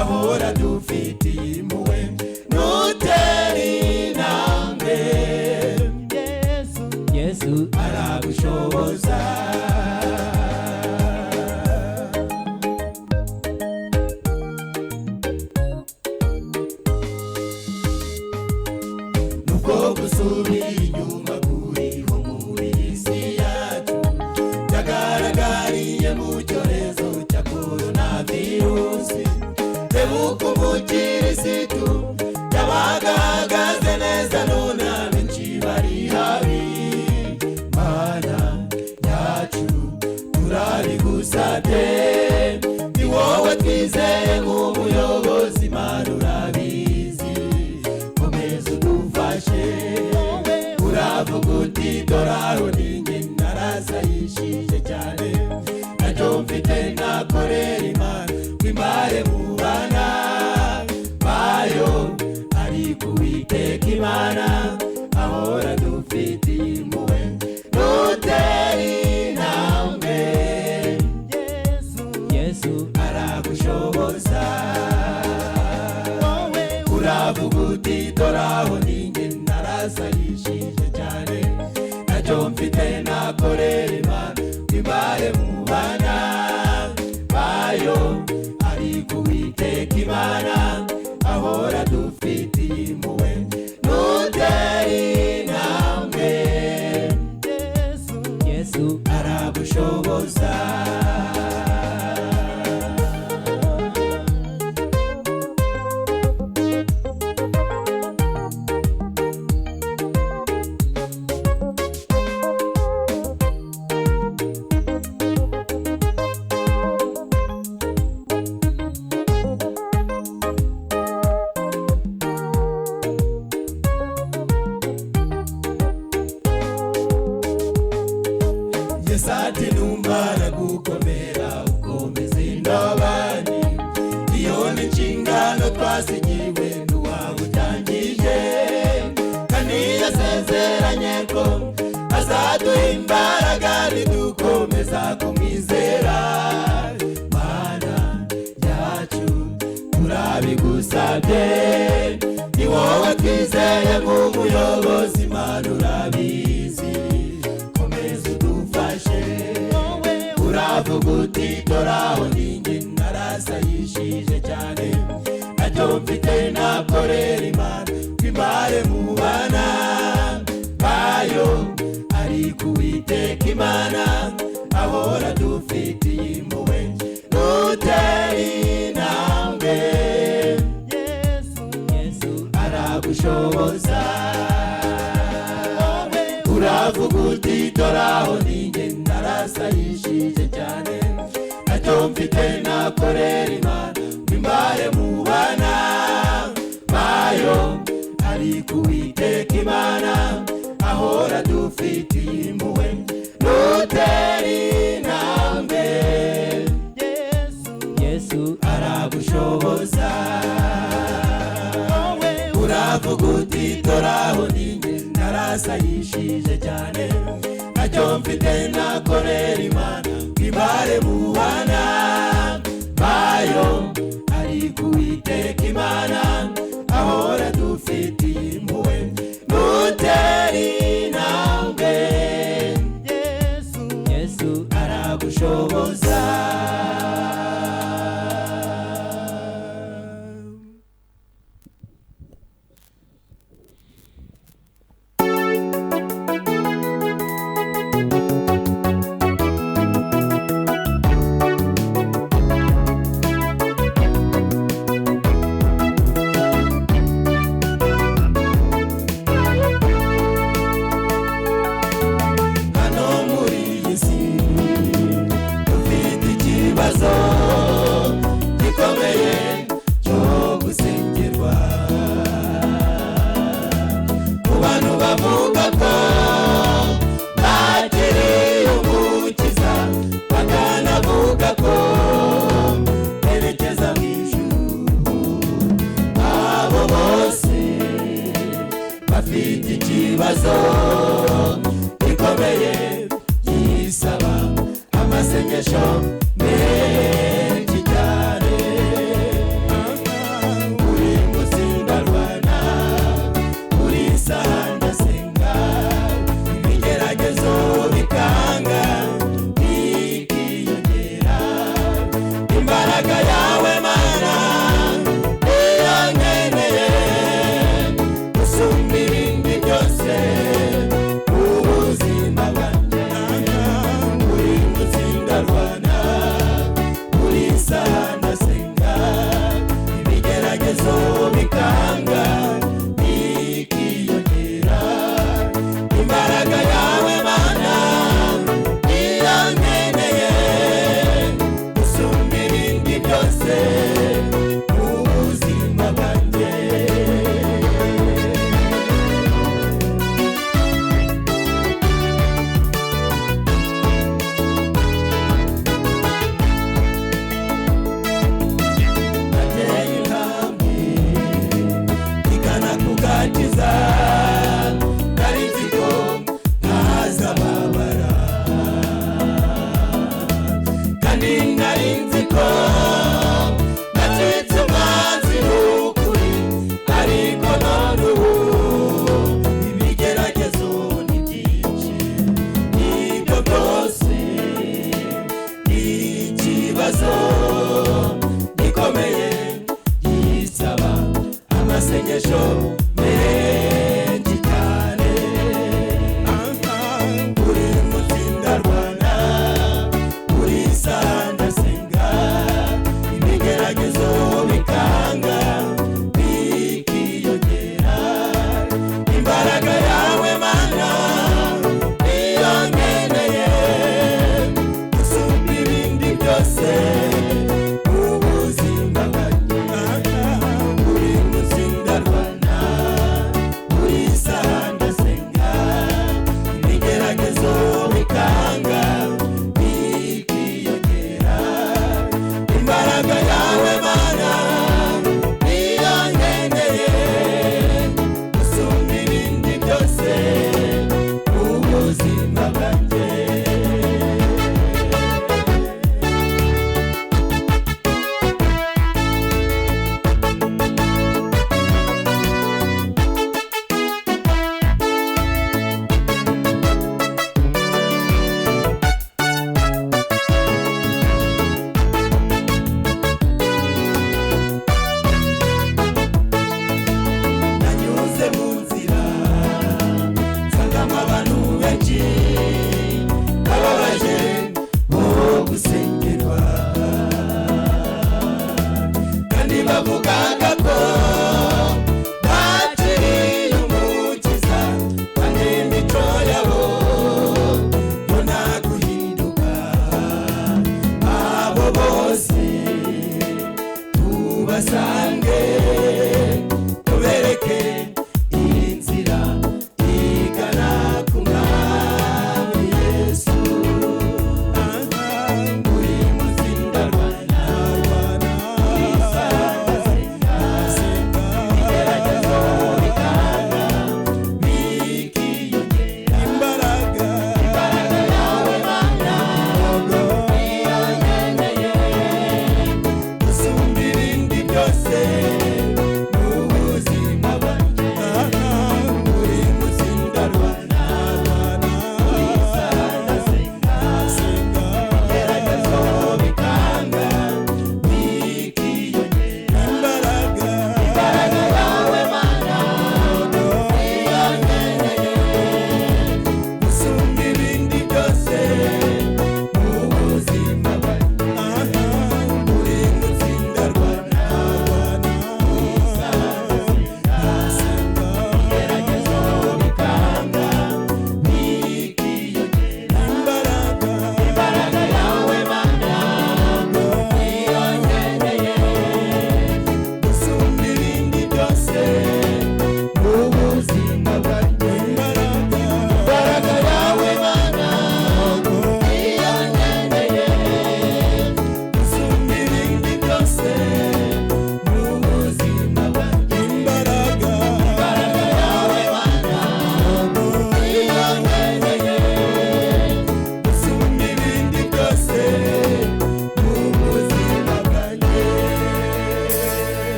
S1: ahora dufitiye impuhwe, nutera intambwe
S14: Yesu
S1: aragushoboza. Nubwo gusubira inyuma kuriho muri iyi si yacu, byagaragariye mu cyorezo cya koronavirusi, reba uko umukirisitu yabaga ahagaze neza, none abenshi bari habi. Mana yacu turabigusabye, ni wowe twizeye nk'umuyobozi, Mana urabizi, komeza udufashe. Uravuga uti dore aho ninjye narasayishije cyane, ntacyo mfite nakorera Imana imbare mu bana bayo, ariko Uwiteka Imana ahora dufitiye impuhwe, nutera intambwe
S14: Yesu
S1: aragushoboza. Uravuga uti dore aho ninjye narasayishije cyane, ntacyo mfite nakorera Imana imbare mu bana bayo, ariko Uwiteka Imana ahora dufitiye impuhwe, nutera intambwe
S14: Yesu
S1: aragushoboza. Yesu ati numara gukomera ukomeze indobani, iyo ni inshingano twasigiwe n'uwawutangije, kandi yasezeranye ko azaduha imbaraga nidukomeza kumwizera. Mana yacu turabigusabye, ni wowe twizeye nk'umuyobozi, Mana urabizi, komeza udufashe. Uravuga uti dore aho ninjye narasayishije cyane, ntacyo mfite nakorera Imana imbare mu bana bayo, ariko Uwiteka Imana ahora dufitiye impuhwe, nutera intambwe
S14: Yesu
S1: aragushoboza. Uravuga uti dore aho ninjye narasayishije cyane, ntacyo mfite nakorera Imana imbare mu bana bayo, ariko Uwiteka Imana ahora dufitiye impuhwe, nutera intambwe
S14: Yesu
S1: aragushoboza. Uravuga uti dore aho ninjye narasayishije cyane, ntacyo mfite nakorera Imana imbare mu bana bayo, ariko Uwiteka Imana ahora dufitiye impuhwe. ubwoba ku bantu bavuga ko bakiriye umukiza, bakanavuga ko berekeza mu ijuru. Abo bose bafite ikibazo gikomeye gisaba amasengesho menshi cyane. Buri munsi ndarwana, buri saha ndasenga, ibigeragezo bikanga bikiyongera. Imbaraga yawe Mana niyo nkeneye gusumba ibindi byose mu buzima bwanjye. Buri munsi ndarwana, buri saha ndasenga, ibigeragezo bikanga bikiyongera. Imbaraga yawe Mana niyo nkeneye gusumba ibindi byose mu buzima bwanjye. Nateye intambwe igana ku gakiza, nari nzi ko ntazababara, kandi nari nzi ko nacitse umwanzi w'ukuri, ariko none ubu ibigeragezo ni byinshi. Ibyo byose ni ikibazo gikomeye gisaba amasengesho menshi cyane. Buri munsi ndarwana, buri saha ndasenga, ibigeragezo bikanga bikiyongera. Imbaraga yawe Mana niyo nkeneye gusumba ibindi byose mu buzima bwanjye. Buri munsi ndarwana,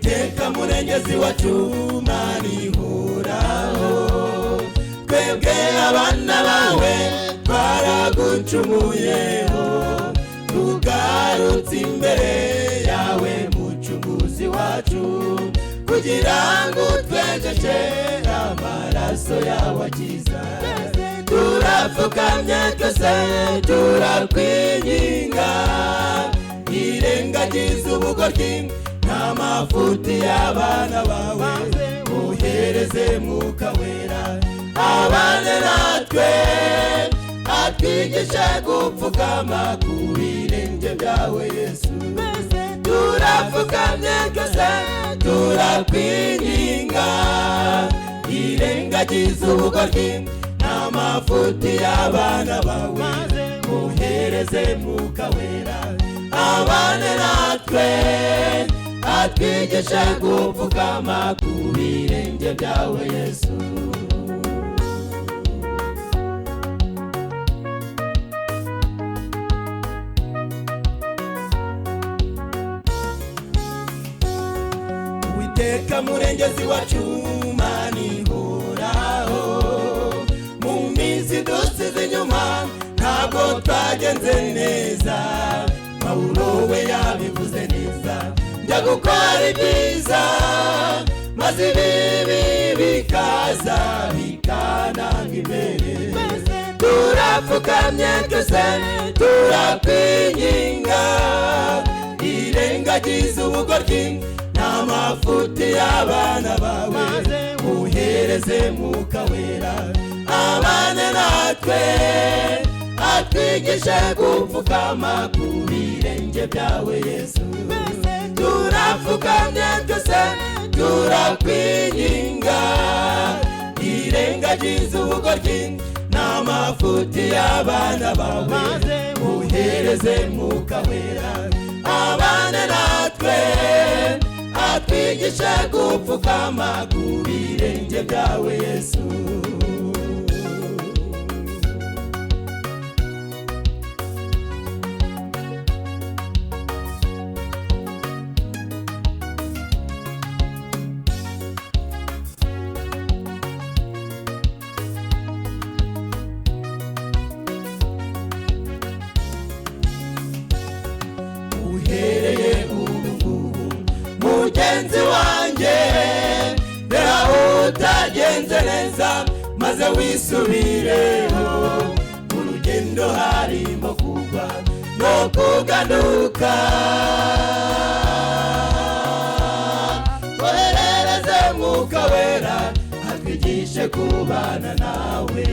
S1: Uwiteka murengezi wacu Mana ihoraho, twebwe abana bawe twaragucumuyeho, tugarutse imbere yawe mucunguzi wacu, kugira ngo utwejeshe amaraso yawe akiza. Turapfukamye twese turakwinginga, irengagiza ubugoryi n'amafuti y'abana bawe, uhereze Mwuka Wera abane natwe, atwigishe gupfukama ku birenge byawe Yesu. Turapfukamye twese turakwinginga, irengagiza ubugoryi n'amafuti y'abana bawe, uhereze Mwuka Wera abane natwe, atwigishe gupfukama ku birenge byawe Yesu. Uwiteka murengezi wacu Mana ihoraho, mu minsi dusize inyuma ntabwo twagenze neza, Pawulo we yabivuze neza, njya gukora ibyiza maze ibibi bikaza bikananga imbere. Turapfukamye twese turakwinginga, irengagiza ubugoryi n'amafuti y'abana bawe, uhereze Mwuka Wera abane natwe, atwigishe gupfukama ku birenge byawe Yesu. Turapfukamye twese turakwinginga, irengagiza ubugoryi n'amafuti y'abana bawe, uhereze Mwuka Wera abane natwe, atwigishe gupfukama ku birenge byawe Yesu. Uhereye ubu mugenzi wanjye, reba utagenze neza maze wisubireho, mu rugendo harimo kugwa no kuganuka, koherereze Mwuka Wera atwigishe kubana nawe.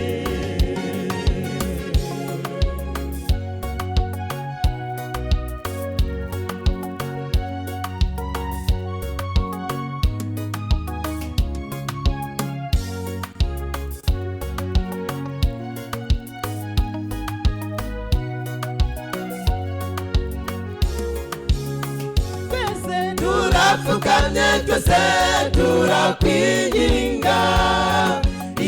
S1: Turapfukamye twese turakwinginga,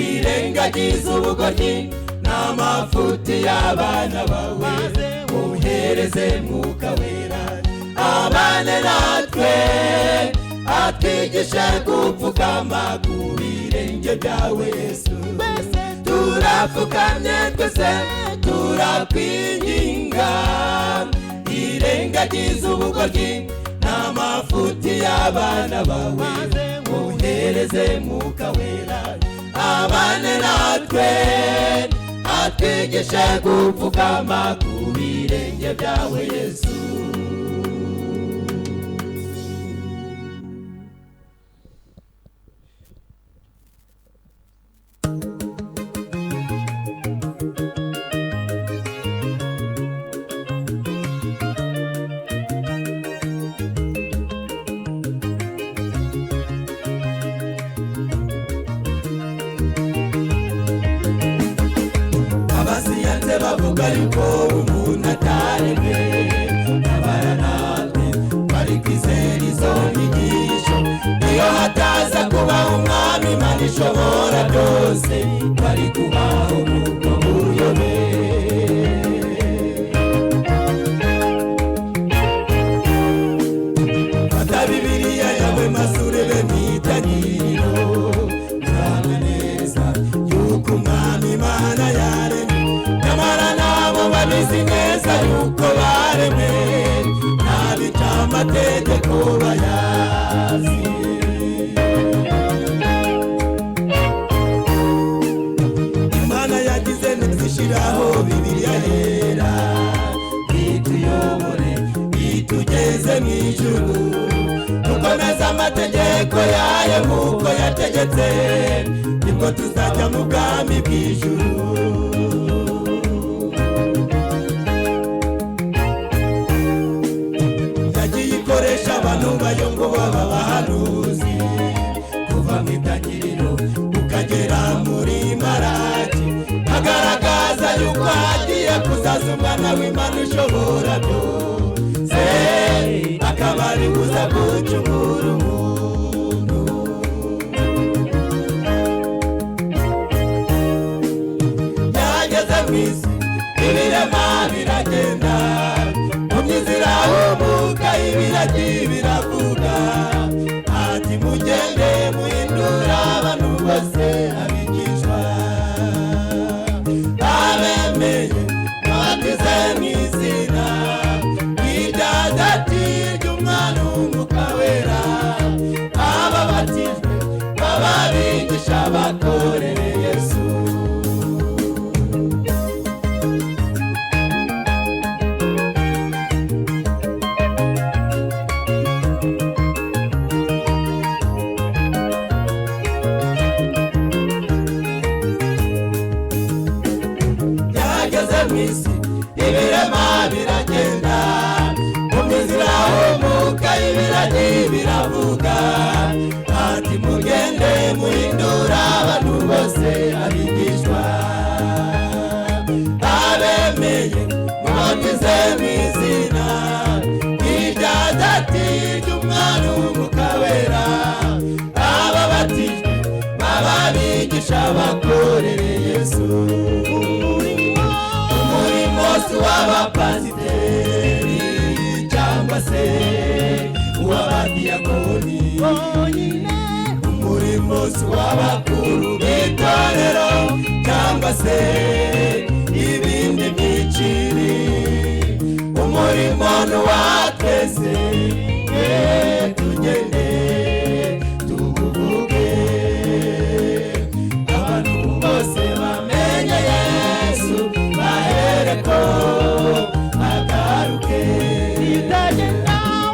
S1: irengagiza ubugoryi n'amafuti y'abana bawe, uhereze Mwuka Wera abane natwe, atwigishe gupfukama ku birenge byawe Yesu. Turapfukamye twese turakwinginga, irengagiza ubugoryi n'amafuti y'abana bawe, uhereze Mwuka Wera abane natwe, atwigishe gupfukama ku birenge byawe Yesu. Bavuga yuko umuntu ataremwe, abara natwe bari kwizera izo nyigisho, iyo hataza kuba umwami Imana ishobora byose, bari kubaho ubwo buyobe. Fata Bibiliya yawe yaremwe n'abica amategeko bayazi. Imana yagize neza ishyiraho Bibiliya yera ituyobore itugeze mu ijuru, dukomeze amategeko yayo nk'uko yategetse, nibwo tuzajya mu bwami bw'ijuru. Yagiye ikoresha abantu bayo ngo baba abahanuzi, kuva mu itangiriro ukagera muri Maraki, agaragaza yuko hagiye kuzaza umwana w'Imana ushobora byose, akaba ari kuza gucungura umuntu. Yageze mu isi ibirema biragenda, mu zirahumuka ibiragi biravuga, ati mugende muhindura abantu bose abigishwa, abemeye mubatize mu izina irya Data ry'Umwana Umwuka Wera, ababatijwe bababigisha bakorere Yesu. Mwisi ibirema biragenda, mu zirahumuka ibiragi biravuga, ati mugende muhindura abantu bose abigishwa, abemeye mubatize mu izina irya Data ry'Umwana Umwuka Wera, ababatijwe bababigisha bakorere Yesu. Umurimo si uw'abapasiteri cyangwa se uw'abadiyakoni, umurimo si uw'abakuru b'itorero cyangwa se ibindi byiciri, umurimo ni uwa twese, tugende tuwuvuge, abantu bose bamenye Yesu bahereko bagaruke.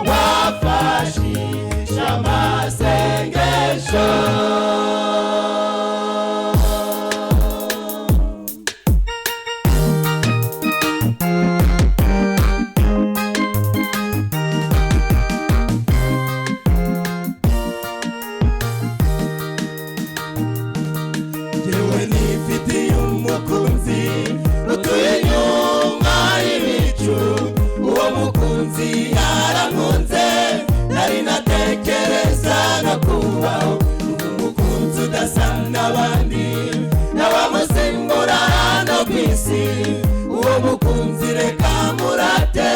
S1: Wafashisha amasengesho. Jyewe nifitiye umukunzi utuye inyuma y'ibicu, uwo mukunzi yarankunze nari natekereza no kubaho, umukunzi udasa n'abandi n'abamusimbura hano ku isi, uwo mukunzi reka murate,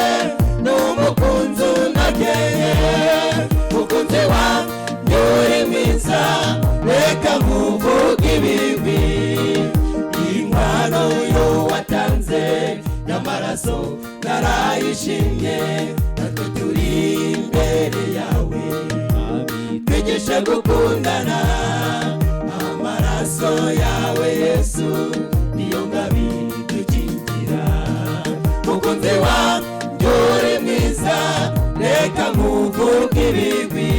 S1: ni umukunzi unogeye, mukunzi wanjye uri mwiza, reka nkuvuge ibigwi, inkwano yo watanze y'amaraso narayishimye, natwe turi imbere yawe, twigishe gukundana, amaraso yawe Yesu niyo ngabire idukingira, mukunzi wanjye uri mwiza, reka nkuvuge ibigwi,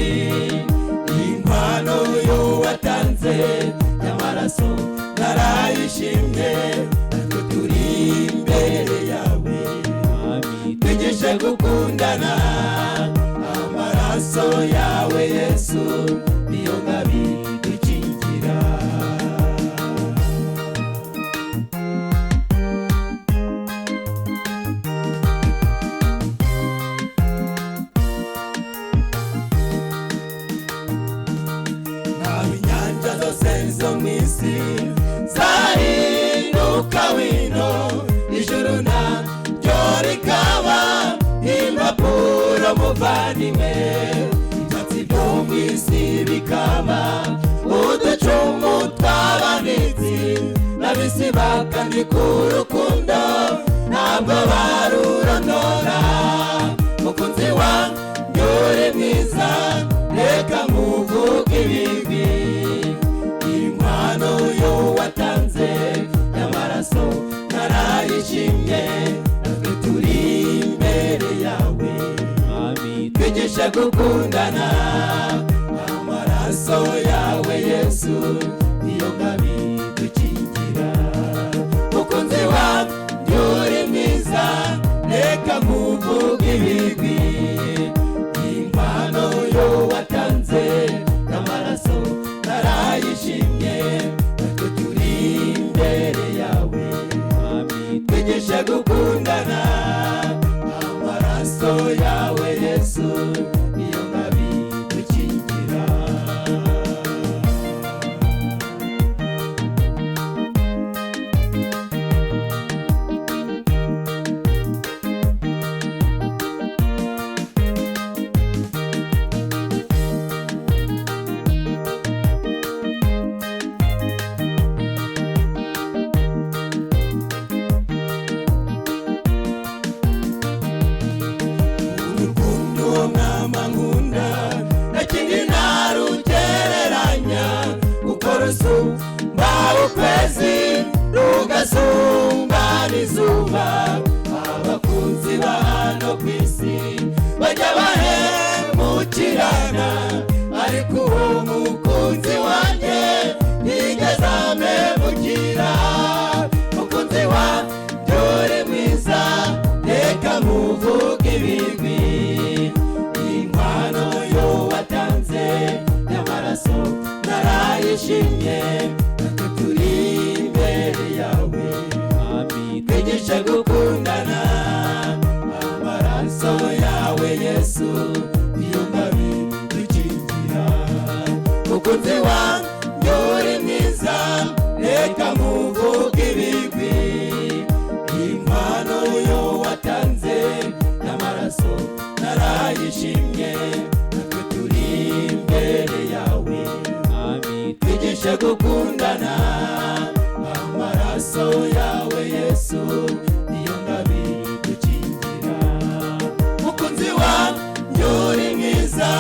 S1: inkwano yo watanze y'amaraso narayishimye, natwe turi imbere yawe, twigishe gukundana, amaraso yawe Yesu niyo ngabire idukingira. Ntawe inyanja zose zo mu isi zahinduka wino, ijuru naryo rikaba impapuro muvandimwe, ibyatsi byo mu isi bikaba uducumu tw'abanditsi, n'ab'isi bakandika urukundo. Ntabwo barurondora. Mukunzi wanjye uri mwiza, reka nkuvuge ibigwi. Inkwano yo watanze y'amaraso narayishimye, natwe turi imbere yawe. Twigishe gukundana, amaraso yawe Yesu niyo ngabidukingira. Mukunzi wanjye uri mwiza, reka nkuvuge ibigwi. Inkwano yo watanze y'amaraso narayishimye, natwe turi imbere yawe. Twigishe gukundana, amaraso yawe Yesu niyo ngabidukingira. Urukundo mama nkunda ntakindi narugereranya, kuko rusumba ukwezi rugasumba n'izuba. Abakunzi ba hano ku isi bajya bahemukirana, ariko uwo mukunzi wanjye ntiyigeze ampemukira. Mukunzi wanjye uri mwiza, reka nkuvuge ibigwi. Inkwano yo watanze y'amaraso narayishimye, natwe turi imbere yawe. Twigishe gukundana, amaraso yawe Yesu niyo ngabidukingira. Mukunzi wanjye uri mwiza, reka nkuvuge ibigwi. Inkwano yo watanze y'amaraso narayishimye, natwe turi imbere yawe. Twigishe gukundana, amaraso yawe Yesu niyo ngabidukingira. Mukunzi wanjye uri mwiza,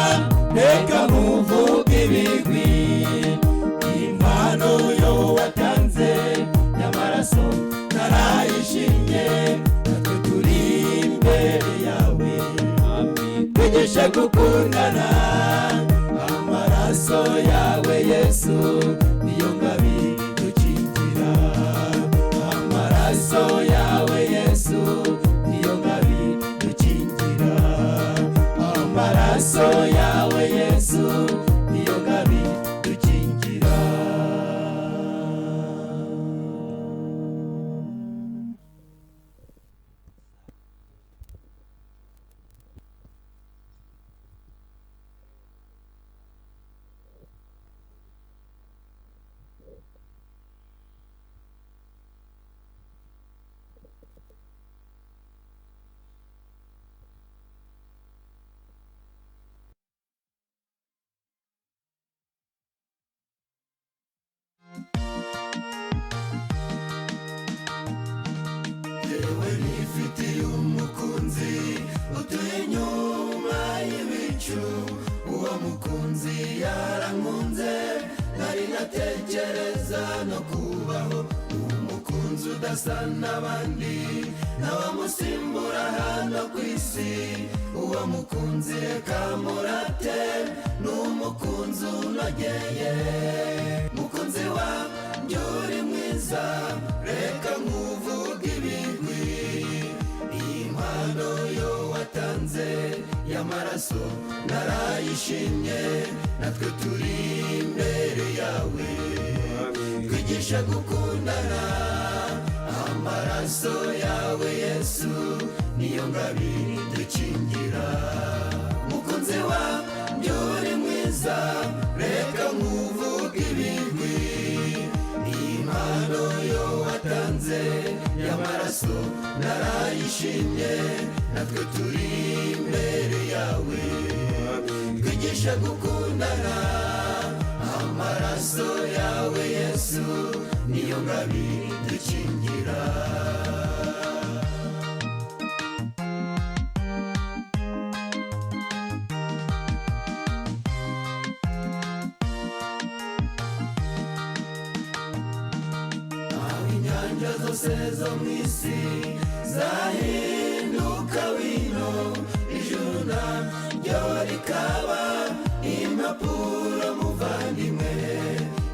S1: reka nkuvuge ibigwi. Inkwano yo watanze y'amaraso narayishimye, natwe turi imbere yawe. Twigishe gukundana, amaraso yawe Yesu niyo ngabidukingira. Amaraso yawe Yesu niyo ngabidukingira. Amaraso yawe Yesu niyo ngabidukingira. Yewe nifitiye umukunzi utuye inyuma y'ibicu, uwo mukunzi yarankunze nari natekereza no kubaho. Umukunzi udasa n'abandi ntawamusimbura hano ku isi. Uwo mukunzi reka murate, ni umukunzi unogeye. Mukunzi wanjye uri mwiza, reka nkuvuge ibigwi. Impano yo watanze y'amaraso narayishimye, natwe turi imbere yawe. Twigishe gukundana, amaraso yawe Yesu niyo ngabidukingira. Mukunzi wanjye uri mwiza, reka nkuvuge ibigwi. Impano yo watanze y'amaraso narayishimye, natwe turi imbere yawe. Twigishe gukundana, amaraso yawe Yesu niyo ngabidukingira.
S4: Zose zo mu isi zahinduka wino, ijuru naryo rikaba impapuro muvandimwe,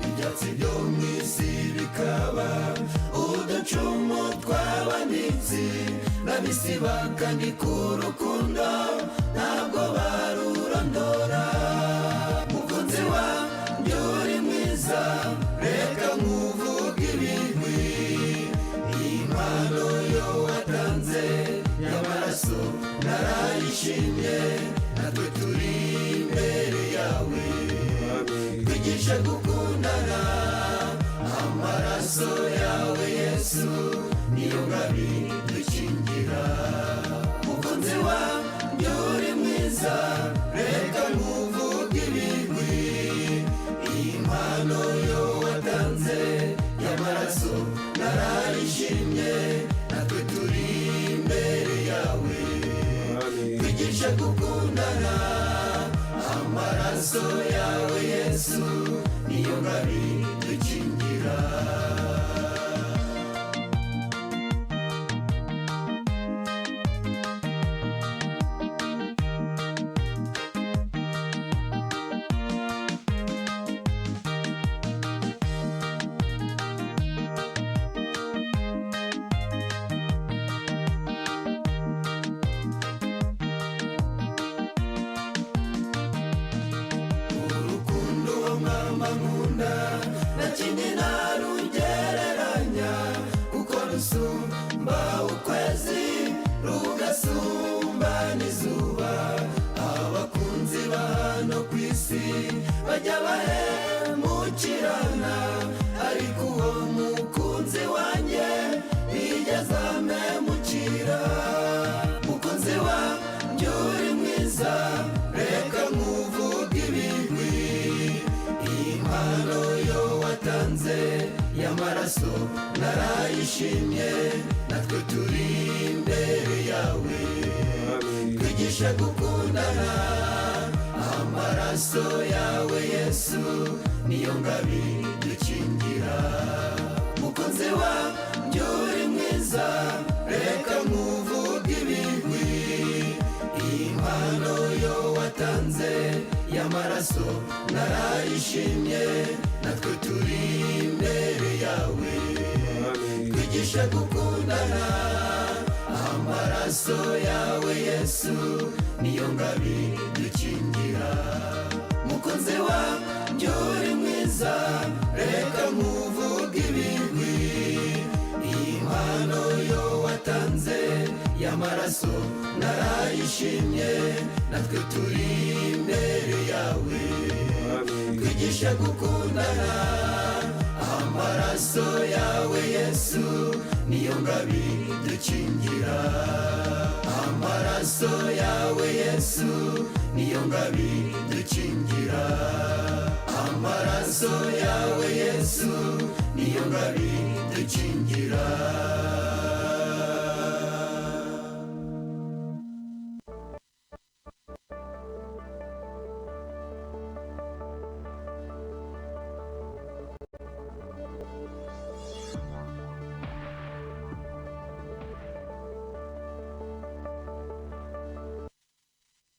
S4: ibyatsi byo mu isi bikaba uducumu tw'abanditsi, n'ab'isi bakandika urukundo ntabwo barurondora. Mukunzi wanjye uri mwiza, reka nkuvuge ibigwi, impano yo watanze y'amaraso narayishimye, natwe turi imbere yawe, twigishe gukundana, amaraso yawe Yesu niyo ngabi dukingira. Mukunzi wanjye uri mwiza, reka nkuvuge ibigwi, impano yo watanze y'amaraso narayishimye, natwe turi imbere yawe, twigishe gukundana, amaraso yawe Yesu niyo ngabi dukingira. Bajya bahemukirana, ariko uwo mukunzi wanjye ntiyigeze ampemukira. Mukunzi wanjye uri mwiza, reka nkuvuge ibigwi, impano yo watanze y'amaraso narayishimye, natwe turi imbere yawe, twigishe gukundana, amaraso yawe Yesu niyo ngabi dukingira. Mukunzi wanjye uri mwiza, reka nkuvuge ibigwi, impano yo watanze y'amaraso narayishimye, natwe turi imbere yawe, twigishe gukundana, amaraso yawe Yesu niyo ngabi dukingira. Mukunzi wanjye uri mwiza, reka nkuvuge ibigwi, impano yo watanze y'amaraso narayishimye, natwe turi imbere yawe, twigishe gukundana, amaraso yawe Yesu niyo ngabi dukingira. Amaraso yawe Yesu niyo ngabi dukingira. Amaraso yawe Yesu niyo ngabi dukingira.